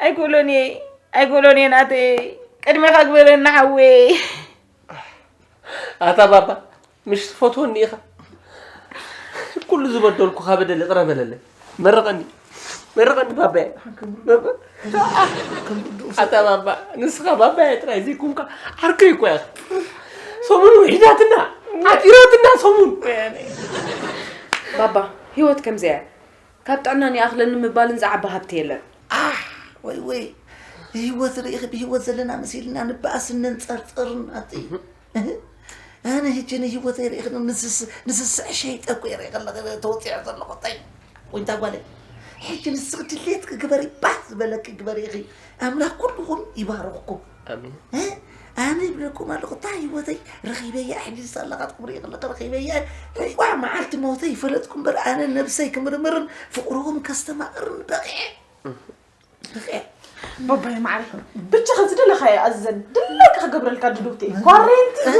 ኣይክእሎን እየ። ኣይክእሎን እየ ናተይ። ቅድሜኻ ግበረና ሓወይ። ኣታ ባባ፣ ምሽ ትፈትወኒ ኢኻ? ኩሉ ዝበደልኩኻ በደል ይቕረ በለለይ። መርቐኒ። መርቐኒ ባባየ። ኣታ ባባ፣ ንስኻ ባባየ ጥራይ ዘይኮንካ ዓርከይ እኮ ኢኻ። ሰሙን ውሒዳትና፣ ዓጢራትና ሰሙን። ባባ፣ ህይወት ከምዚኣ እያ። ካብ ጥዕናን ይኣኽለኒ ምባልን ዝዓቢ ሃብቲ የለን። ኣሕ፣ ወይ ወይ፣ ህይወት ርኢኺ ብህይወት ዘለና መሲልና ንበኣስን ነንጸርጽርን ኣቲ። ኣነ ሕጂ ንህይወተይ ርኢኺ ንስስ-፣ ንስስዕ ሸይጠ እኮ እየ ርኢኺ ኣለኺ ተወፂዐ ዘለኹ። እንታይ ኮይንታ ጓለይ? ሕጂ ንስኺ ድሌትኪ ግበሪ፣ ባህ ዝበለኪ ግበሪ ኢኺ። ኣምላኽ ኩልኹም ይባርኽኩም። ኣሜን። እ? ኣነ ይብለኩም ኣለኹ፣ እታ ህይወተይ ረኺበያ፣ ሕጂ ሳላኻትኩም ርኢኺ ኣለኺ ረኺበያ። ዋ፣ መዓልቲ ሞተይ ይፈለጥኩም እምበር፣ ኣነ ነብሰይ ክምርምርን ፍቕርኹም ከስተማቕርን በቒዐ። በቒዐ። ባባይ ማዕረ፣ ብቻ ዝደለኻዮ ኣዘን፣ ድላይካ ክገብረልካ ድልውቲ። እ? ኳሬንቲ። እ?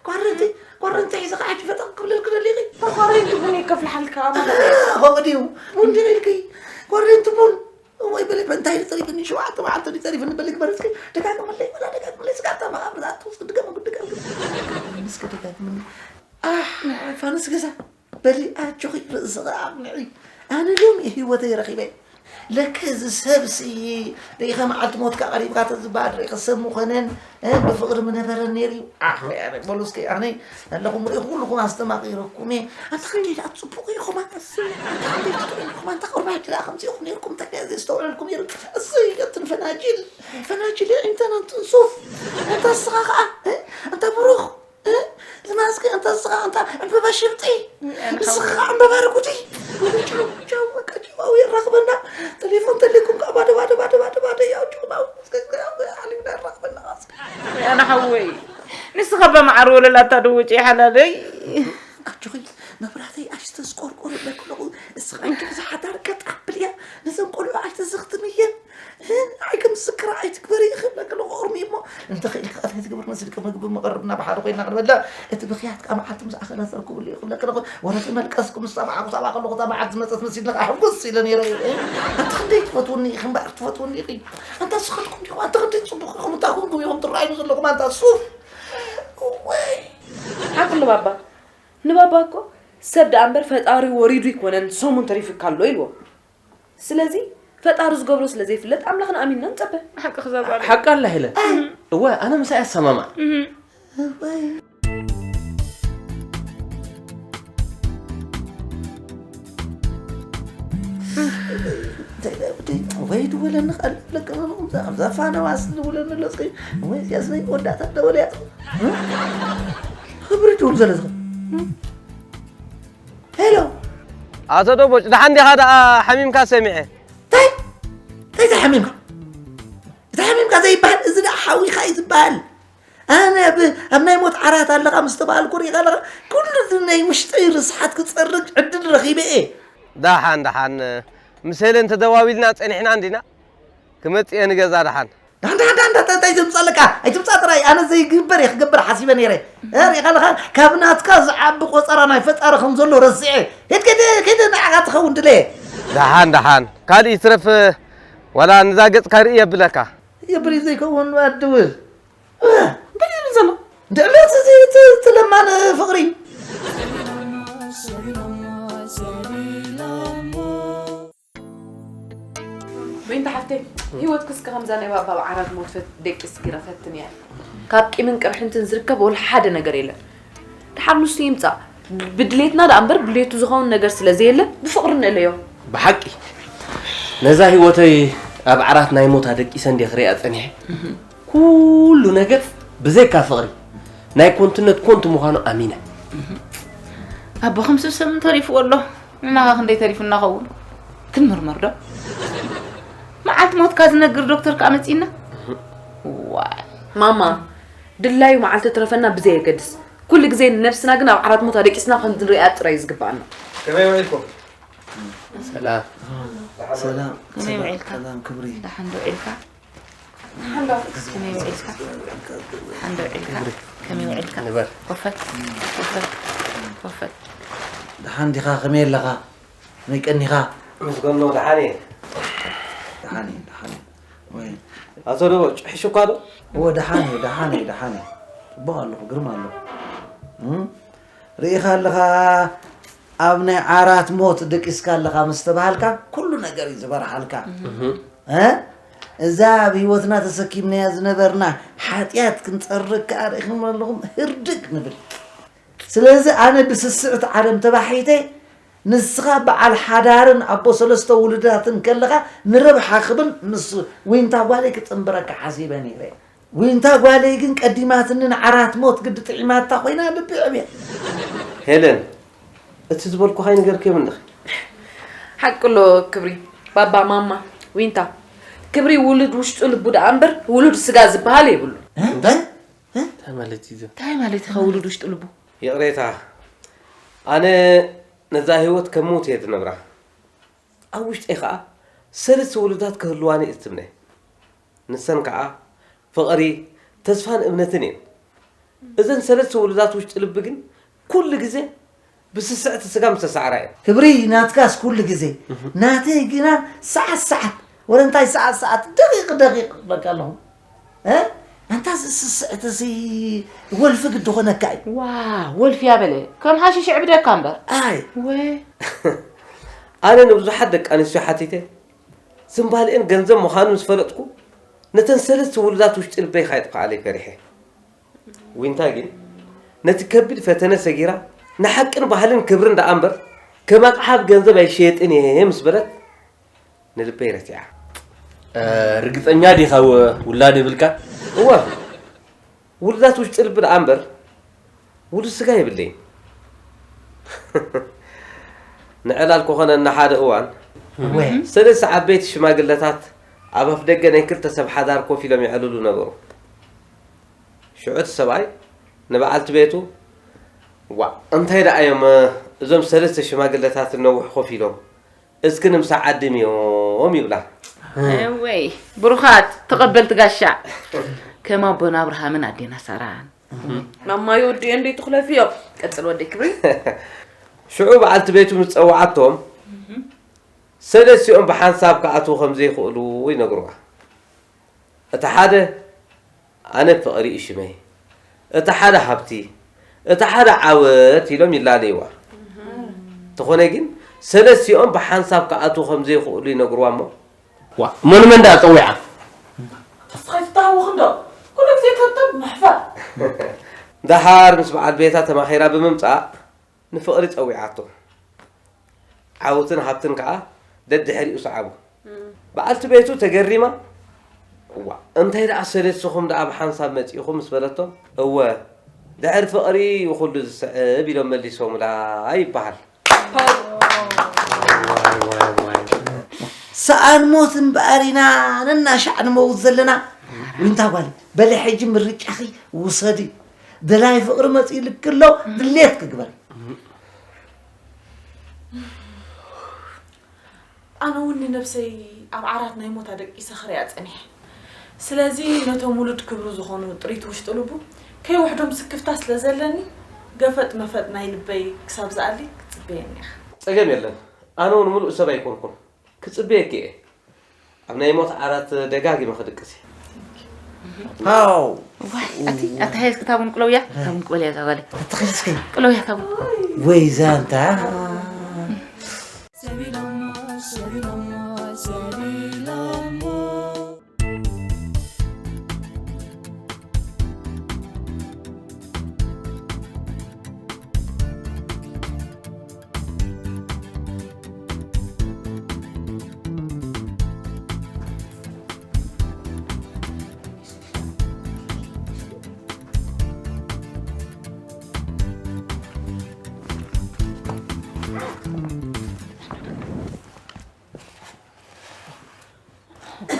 ኳሬንቲ? ኳሬንቲ ሒዘ ከዓ ሕጂ ፈጠቕ ክብለልክ ደሊኺ? ኳሬንቲ ቡን የከፍልሓልካ ማለት እዩ። ከምኡ ድዩ? ቡን ድዩ ኢልኪ? ኳሬንቲ ቡን? ወይ በለ፣ እንታይ ተሪፍኒ? ሸውዓተ መዓልቲ ድዩ ተሪፍኒ? በሊ ግበሪ እስኪ፣ ደጋግመለይ፣ ወላ ደጋግመለይ፣ ስጋብ እታ መቓብር ዝኣቱ፣ እስኪ ድገም፣ ድገም፣ ድገም። እስኪ ደጋግመለይ። ኣሕ፣ ንዓይ ፋኑስ ገዛ። በሊ ኣጆኺ፣ ርእስኺ ኣቕንዒ። ኣነ ሎሚ ህይወተይ ረኺበ። ለከ እዚ ሰብሲ፣ ርኢኸ መዓልቲ ሞትካ ቀሪብካ ተዝበሃል፣ ርኢኸ ሰብ ምኾነን፣ እ፣ ብፍቕሪ ምነበረን ነይሩ እዩ። ኣሕ፣ ወይ ኣነ፣ በሉ እስኪ፣ ኣነ ኣለኹም ርኢኹ ኩልኹም ኣስተማቒረኩም እየ። ኣንታ ክንደይ ደኣ ጽቡቕ ኢኹም፣ ኣንታ ክንደይ ጽቡቕ ኢኹም፣ ኣንታ ቁርባ ሕጂ ደኣ ከምዚ ኢኹም ነይርኩም፣ እንታይ ደኣ ዘየስተውዐልኩም ነይሩ። እሰይ፣ ኣትን ፈናጅል፣ ፈናጅል የዒንተን ኣንትን ሱፍ፣ ኣንታ ንስኻ ኸኣ፣ እ፣ ኣንታ ብሩኽ፣ እ፣ ዝማስኪ፣ ኣንታ ንስኻ፣ ኣንታ ዕምበባ ሽብጢ፣ ኣነ ንስኻ ሓወይ። ኸኣ ዕምበባ ርጉዲ። ቻው፣ ቻው፣ በቃ ቻው፣ ኣው የራኽበና። ቴሌፎን ተሊኩም ከኣ ባዶ፣ ባዶ፣ ባዶ፣ ባዶ፣ ባዶ፣ ያው ቻው፣ ናው፣ እስከ፣ እስከ፣ ያው፣ ሓሊፍና የራኽበና። ኣነ ሓወይ፣ ንስኻ በመዓር ወለላ ኣታድውጪ ሓላለይ። ኣጆኺ መብራህተይ ኣሽተ ዝቆርቆር ይብለኪ ኣለኹ። እስኻ እንድዒ ዝሓዳር ቀጣብል እያ። ነዘን ቆልዑ ኣይተዘኽትምየን። ንዓይ ከም ዝዝክራ ኣይትግበሪ ይኽብለኪ ኣለኹ። ቁርሚ እሞ እንተኽኢልኪ ቀትሪ ትግብር መሲልኪ ምግቢ መቐርብና ብሓደ ኮይና ክንበልዕ። እቲ ብኽያት ከኣ መዓልቲ ምስ ኣኸለ ተርክብሉ ይኽብለኪ ኣለኹ። ወረ ተመልቀስኩ ምስ ሰማዕኩ ሳባ ከለኹ እታ መዓልቲ ዝመጸት መሲልኒ ከኣ ሕጉስ ኢለ ነይረ እየ። ኣንቲ ክንደይ ትፈትውኒ ኢኺ እምበኣር ትፈትውኒ ኢኺ። ኣንታ ስኻትኩም ዲኹም ኣንታ ክንደይ ጽቡቕ ኢኹም እንታይ ኮንኩም ኢኹም ትረኣዩኒ ዘለኹም ኣንታ ሱፍ። ወይ ሓቅሉ ባባ ንባባ እኮ ሰብ ደኣ እምበር ፈጣሪ ወሪዱ ኣይኮነን ሰሙን ተሪፉካ ኣሎ ኢልዎ። ስለዚ ፈጣሪ ዝገብሮ ስለ ዘይፍለጥ ኣምላኽና ኣሚንና ንጸበ። ሓቂ ክዛባ ሓቂ ኣላ ሄለን። እወ ኣነ ምሳይ ኣሰማማዕ። እወይ። እንታይ ደኣ ወደይ፣ ወይ ድወለኒ ቃል ለቀመ፣ እዛ ፋና ዋስ ድወለኒ ኣሎ፣ እስኪ፣ ወይ እዚኣስ ናይ ወዳእታ ደወለ እያ። እ? ክብሪ ትውል ዘለ ዝኸ-፣ እ? ሄሎ። ኣቶ ደቦጭ፣ ደሓን ዲኻ ደኣ? ሓሚምካ ሰሚዐ። እንታይ? እንታይ ተሓሚምካ? እቲ ሓሚምካ ዘይበሃል፣ እዚ ደኣ ሓዊኻ እዩ ዝበሃል። ኣነ ኣብ፣ ኣብ ናይ ሞት ዓራት ኣለኻ ምስ ተባሃልኩ ርኢኻ ኣለኻ፣ ኩሉ እቲ ናይ ውሽጠይ ርስሓት ክጸርግ ዕድል ረኺበ እየ። ደሓን፣ ደሓን፣ ምስ ሄለን ተደዋዊልና ጸኒሕና እንዲና? ክመጽእ እየ ንገዛ ደሓን። ደሓን፣ ደሓን፣ ደሓን፣ እንታይ፣ እንታይ ዘምጻለካ? ኣይትምጻእ ጥራይ፣ ኣነ ዘይግበር እየ ክገብር ሓሲበ ነይረ። እ፣ ርኢኻ ኣለኻ፣ ካብ ናትካ ዝዓቢ ቆጸራ ናይ ፈጣሪ ከም ዘሎ ረሲዐ። ኬድ፣ ኬድ፣ ኬድ ንዓኻ ትኸውን ድለየ። ደሓን፣ ደሓን፣ ካልእ ይትረፍ፣ ዋላ ንዛ ገጽካ ርኢ የብለካ። የብሪ ዘይከውን ኣድውል። እንታይ እዩ ዝብል ዘሎ? ድዕለት እዚ እቲ፣ እቲ ለማን ፍቕሪ። በይንተ ሓፍተይ፣ ህይወት ክስከ ከምዛ ናይ ባባ ዓራት ሞት ፈት-፣ ደቂስ ግረ ፈትን እያ። ካብ ቂምን ቅርሕንትን ዝርከብ ወላ ሓደ ነገር የለን። ደሓር ንሱ ይምጻእ። ብድሌትና ደኣ እምበር ብድሌቱ ዝኸውን ነገር ስለ ዘየለ ብፍቕሪ ንእለዮ። ብሓቂ፣ ነዛ ህይወተይ ኣብ ዓራት ናይ ሞት ኣደቂሰ እንድየ ክሪኣ ጸኒሐ። ኩሉ ነገር ብዘይካ ፍቕሪ ናይ ኮንትነት ኮንቱ ምዃኑ ኣሚነ። ኣቦኹም ስብ ሰምን ተሪፍዎ ኣሎ። ንናኻ ክንደይ ተሪፉና ኸውን? ክንምርመር ዶ? መዓልቲ ሞትካ ዝነግር ዶክተር ከኣ መጺእና? ዋይ። ማማ፣ ድላዩ መዓልቲ ትረፈና ብዘየገድስ፣ ኩሉ ግዜ ንነብስና ግን ኣብ ዓራት ሞት ኣደቂስና ከም ንሪኣ ጥራይ እዩ ዝግብኣና። ከመይ ውዒልኩም? ሰላም። ሰላም ከመይ ውዒልካ? ሰላም ክብሪ ደሓን ዶ ውዒልካ? ከመይ ውዒልካ? ደሓን ዶ ውዒልካ? ከመይ ውዒልካ? ንበር። ኮፈት ኮፈት ኮፈት ደሓን ዲኻ? ከመይ ኣለኻ? ከመይ ቀኒኻ? ምስ ጎኖ ደሓን እየ። ደሓን እየ ደሓን እየ። ወይ ኣቶ ደቦጭ ሕሹኳ ዶ? እወ ደሓን እየ ደሓን እየ ደሓን እየ። ጽቡቕ ኣለኹ ግርም ኣለኹ። እም? ርኢኻ ኣለኻ ኣብ ናይ ዓራት ሞት ደቂስካ ኣለኻ ምስ ተባሃልካ ኩሉ ነገር እዩ ዝበርሃልካ። እ? እዛ ኣብ ህይወትና ተሰኪምናያ ዝነበርና ሓጢኣት ክንጸርግ ከኣ ርኢኹም ኣለኹም ህርድግ ንብል። ስለዚ ኣነ ብስስዕቲ ዓለም ተባሒተ ንስኻ በዓል ሓዳርን ኣቦ ሰለስተ ውሉዳትን ከለኻ ንረብሓ ክብል ምስ ዊንታ ጓለይ ክጽንብረካ ሓሲበ ነይረ። ዊንታ ጓለይ ግን ቀዲማትኒ ንዓራት ሞት ግዲ ጥዒማታ ኮይና ልቢ ዕብያ። ሄለን፣ እቲ ዝበልኩኻ ይንገርክዮም እንድኺ። ሓቂ ኣሎ ክብሪ ባባ ማማ ዊንታ ክብሪ ውሉድ ውሽጡ ልቡ ደኣ እምበር ውሉድ ስጋ ዝበሃል የብሉ። እንታይ? እንታይ ማለት እዩ እዚ? እንታይ ማለት ኢኻ ውሉድ ውሽጡ ልቡ? ይቕሬታ፣ ኣነ ነዛ ህይወት ከም ሞት እየ ዝነብራ። ኣብ ውሽጠይ ኸዓ ሰለስተ ውሉዳት ክህልዋኒ እየ ዝትምነ። ንሰን ከዓ ፍቕሪ፣ ተስፋን እምነትን እየን። እዘን ሰለስተ ውሉዳት ውሽጢ ልቢ ግን ኩሉ ግዜ ብስስዕቲ ስጋ ምስተሳዕራ እየን። ክብሪ ናትካስ ኩሉ ግዜ ናተይ ግና ሰዓት ሰዓት ወረ እንታይ ሰዓት ሰዓት ደቂቕ ደቂቕ በቃ ኣለኹ። እ? ኣንታ እዚ ስስዕቲ እዚ ወልፊ ግዲ ኾነካ እዩ። ዋ ወልፊ ያበለ ከም ሓሽሽ ዕብደካ እምበር ኣይ ወ ኣነ ንብዙሓት ደቂ ኣንስትዮ ሓቲተ ዝምባልኤን ገንዘብ ምዃኑ ምስ ፈለጥኩ ነተን ሰለስተ ውሉዳት ውሽጢ ልበይ ከየጥፍኣለይ ፈሪሐ። ዊንታ ግን ነቲ ከቢድ ፈተነ ሰጊራ ንሓቅን ባህልን ክብርን ደኣ እምበር ከም ኣቕሓ ብገንዘብ ኣይሸየጥን እየ ምስ በለት ንልበይ ረቲዓ። ርግፀኛ ዲኻ ውላድ ይብልካ? እወ ውሉዳት ውሽጢ ልቢ ደኣ እምበር ውሉድ ስጋ የብለይን። ንዕላል ኮኾነና ሓደ እዋን ወይ ሰለስተ ዓበይቲ ሽማግለታት ኣብ ኣፍ ደገ ናይ ክልተ ሰብ ሓዳር ኮፍ ኢሎም የዕልሉ ነበሩ። ሽዑ እቲ ሰብኣይ ንበዓልቲ ቤቱ ዋ እንታይ ደኣ እዮም እዞም ሰለስተ ሽማግለታት ነዊሕ ኮፍ ኢሎም እስኪ ንምሳዕ ዓድምዮም ይብላ። ወይ ብሩኻት ተቐበልቲ ጋሻ ከም ኣቦና ኣብርሃምን ኣዴና ሳራን ማማይ ወዲኦ እንዴ ትኽለፍዮ ቀጽል ወደይ ክብሪ ሽዑ በዓልቲ ቤቱ ምስ ጸውዓቶም ሰለስቲኦም ብሓንሳብ ክኣትዉ ከም ዘይኽእሉ ይነግርዋ። እቲ ሓደ ኣነ ፍቕሪ እዩ ሽመይ፣ እቲ ሓደ ሃብቲ፣ እቲ ሓደ ዓወት ኢሎም ይላለይዋ። እንተኾነ ግን ሰለስቲኦም ብሓንሳብ ክኣትዉ ከም ዘይኽእሉ ይነግርዋ እሞ ዋ እሞ ንመን ደኣ ጸዊዓ? እስኻ ይትተሃወኽ እንዶ ኩሉ ግዜ ተብተብ መሕፈር ደሓር ምስ በዓል ቤታ ተማኺራ ብምምጻእ ንፍቕሪ ጸዊዓቶ። ዓወትን ሃብትን ከኣ ደድሕሪኡ ሰዓቡ። በዓልቲ ቤቱ ተገሪማ እዋ እንታይ ደኣ ሰለስኹም ደኣ ብሓንሳብ መጺእኹም ምስ በለቶም እወ ድሕሪ ፍቕሪ እዩ ኩሉ ዝስዕብ ኢሎም መሊሶምላ ይበሃል። ሰኣን ሞት እምበኣር ኢና ነናሻዕ ንመውት ዘለና። ዊንታ ጓል በሊ ሕጂ ምርጫኺ ውሰዲ። ደላይ ፍቕሪ መፂኡ ልክሎ ድሌት ክግበር። ኣነ እውን ንነብሰይ ኣብ ዓራት ናይ ሞታ ደቂሰ ክሪኣ ፀኒሐ። ስለዚ ነቶም ውሉድ ክብሩ ዝኾኑ ጥሪት ውሽጢ ልቡ ከይውሕዶም ስክፍታ ስለ ዘለኒ ገፈጥ መፈጥ ናይ ልበይ ክሳብ ዝኣሊ ክትፅበየኒ ኢኻ። ጸገም የለን። ኣነ እውን ምሉእ ሰብ ኣይኮንኩን። ክጽበየኪ እየ። ኣብ ናይ ሞት ዓራት ደጋጊመ ክድቅስ እየ። ሃው ዋይ ኣቲ ኣታ ሄዝ ክታቡን ቅለውያ ታቡን ቅበልያ ዛባለ ተተኸስከ ቅለውያ ታቡን ወይ ዛንታ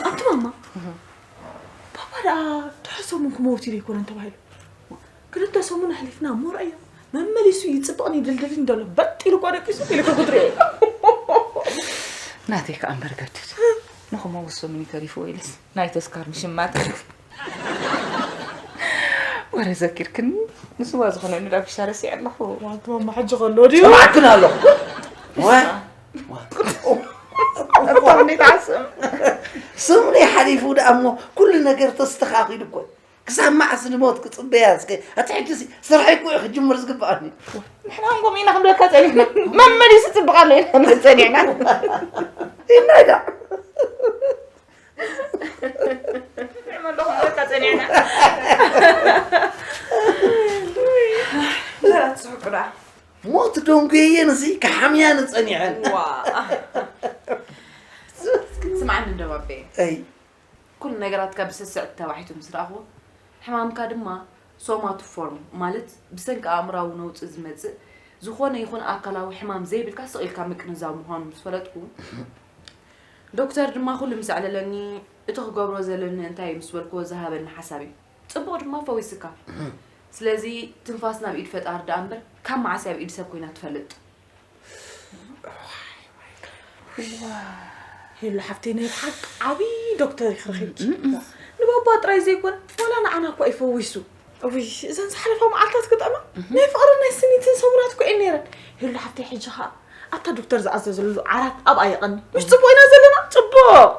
ኣቲ ማማ ባባ ደኣ ድሕሪ ሰሙን ክመውት ኢሉ ኣይኮነን ተባሂሉ። ክልተ ሰሙን ኣሕሊፍና እሞ ረኣዮ መመሊሱ ይፅብቕን ይድልድልን ዘሎ በጥ ኢሉ እኳ ደቂሱ ኢሉ ከጉድርዮ እዩ። ናተይ ከኣ እምበር ገድድ። ንኹሞ ውሶ ምን ይተሪፍዎ ኢለስ ናይ ተስካር ምሽማት። ወረ ዘኪርክኒ፣ ንስዋ ዝኾነ ንዳ ብሻ ረሲዐ ኣለኹ። ዋንት ማማ ሕጂ ከሎ ድዩ? ሰማዕክን ኣለኹ። ዋ፣ ዋ። እንዴት ዓስም? ስምኒ ሓሊፉ ደኣ እሞ ኩሉ ነገር ተስተኻኺሉ እኮ። ክሳብ መዓስ ንሞት ክጽበያ እስከ? ኣቲ ሕጂ ሲ ስርሐይ እኮ እዩ ክጅምር ዝግብኣኒ። ንሕና እውን ከምኡ ኢና ክንብለካ ጸኒሕና። መመሊሱ ጽብቕ ኣሎ ኢና ክንብል ጸኒሕና። ኢልና ኢና። ንሕና እውን ክንብለካ ጸኒሕና። ዘራት ትስሕቁ ደኣ። ሞት ደንጉየየን እዚ ክሓምያን ጸኒሐን። ዋ። ስምዓኒ እንዶ ባቤ። ኣይ። ኩሉ ነገራትካ ብስስዕቲ ተባሒቱ ምስ ረኣኽዎ፣ ሕማምካ ድማ ሶማቶፎርም፣ ማለት ብሰንኪ ኣእምራዊ ነውጺ ዝመጽእ ዝኾነ ይኹን ኣካላዊ ሕማም ዘይብልካ ስቕ ኢልካ ምቅንዛው ምዃኑ ምስ ፈለጥኩ፣ ዶክተር ድማ ኩሉ ምስ ኣዕለለኒ፣ እቲ ክገብሮ ዘለኒ እንታይ እዩ ምስ በልክዎ ዝሃበኒ ሓሳብ እዩ። ጽቡቕ ድማ ፈዊስካ። ስለዚ ትንፋስ ናብ ኢድ ፈጣሪ ደኣ እምበር ካብ መዓስ እያ ኣብ ኢድ ሰብ ኮይና ትፈልጥ? ሄሉ ሓፍተይ፣ ናይ ብሓቂ ዓብዪ ዶክተር ኢኺ ረኺብኪ። ንባባ ጥራይ ዘይኮነ፣ ዋላ ንዓና እኳ እዩ ፈዊሱ። እውይ፣ እዘን ዝሓለፋ መዓልታት ክጥዕማ፣ ናይ ፍቕርን ናይ ስኒትን ሰሙናት እኮ እየን ነይረን። ሄሉ ሓፍተይ፣ ሕጂ ኸኣ ኣብታ ዶክተር ዝኣዘዘሉ ዓራት ኣብኣ የቐኒ። ምሽ ጽቡቕ ኢና ዘለና? ጽቡቕ!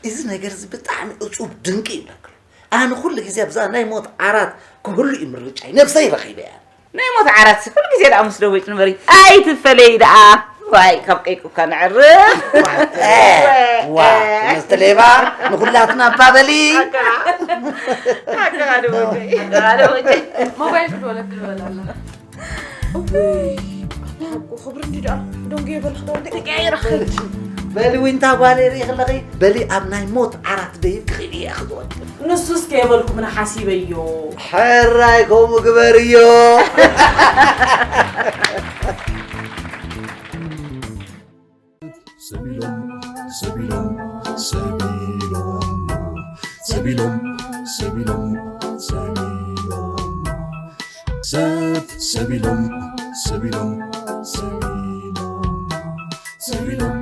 እዚ ነገር እዚ ብጣዕሚ እጹብ ድንቂ እዩ ይብለካ። ኣነ ኩሉ ግዜ ኣብዛ ናይ ሞት ዓራት ክህሉ እዩ ምርጫይ። ነብሰይ ረኺበያ። ናይ ሞት ዓራት ኩሉ ግዜ ደኣ ምስ ደወጭ ንበሪ። ኣይትፈለይ ደኣ። ዋይ፣ ካብ ቀይቁካ ነዕርፍ። ዋ፣ ዋ፣ መስተ ሌባ፣ ንኹላትና እባ በሊ። ሃገራ። ሃገራ ደወጀይ። ሃገራ ደወጀይ። ሞባይል ክድወለክ ንበል ኣላ። እውይ፣ ሓቁ ክብሪ እንዲ ደኣ። ደንጉየ በል ክዳውንቲ ቀያይራ ክኸይድ። በሊ ዊንታ ጓለይ ርኢ ከለኺ፣ በሊ ኣብ ናይ ሞት ዓራት ደይብ ክኺድ እየ ክዝወድ። ንሱስ ከየበልኩ ምን ሓሲበዮ። ሕራይ ከምኡ ግበርዮ። ሰቢሎም፣ ሰቢሎም፣ ሰቢሎም፣ ሰቢሎም፣ ሰቢሎም፣ ሰቢሎም፣ ሰብ፣ ሰቢሎም፣ ሰቢሎም፣ ሰቢሎም፣ ሰቢሎም፣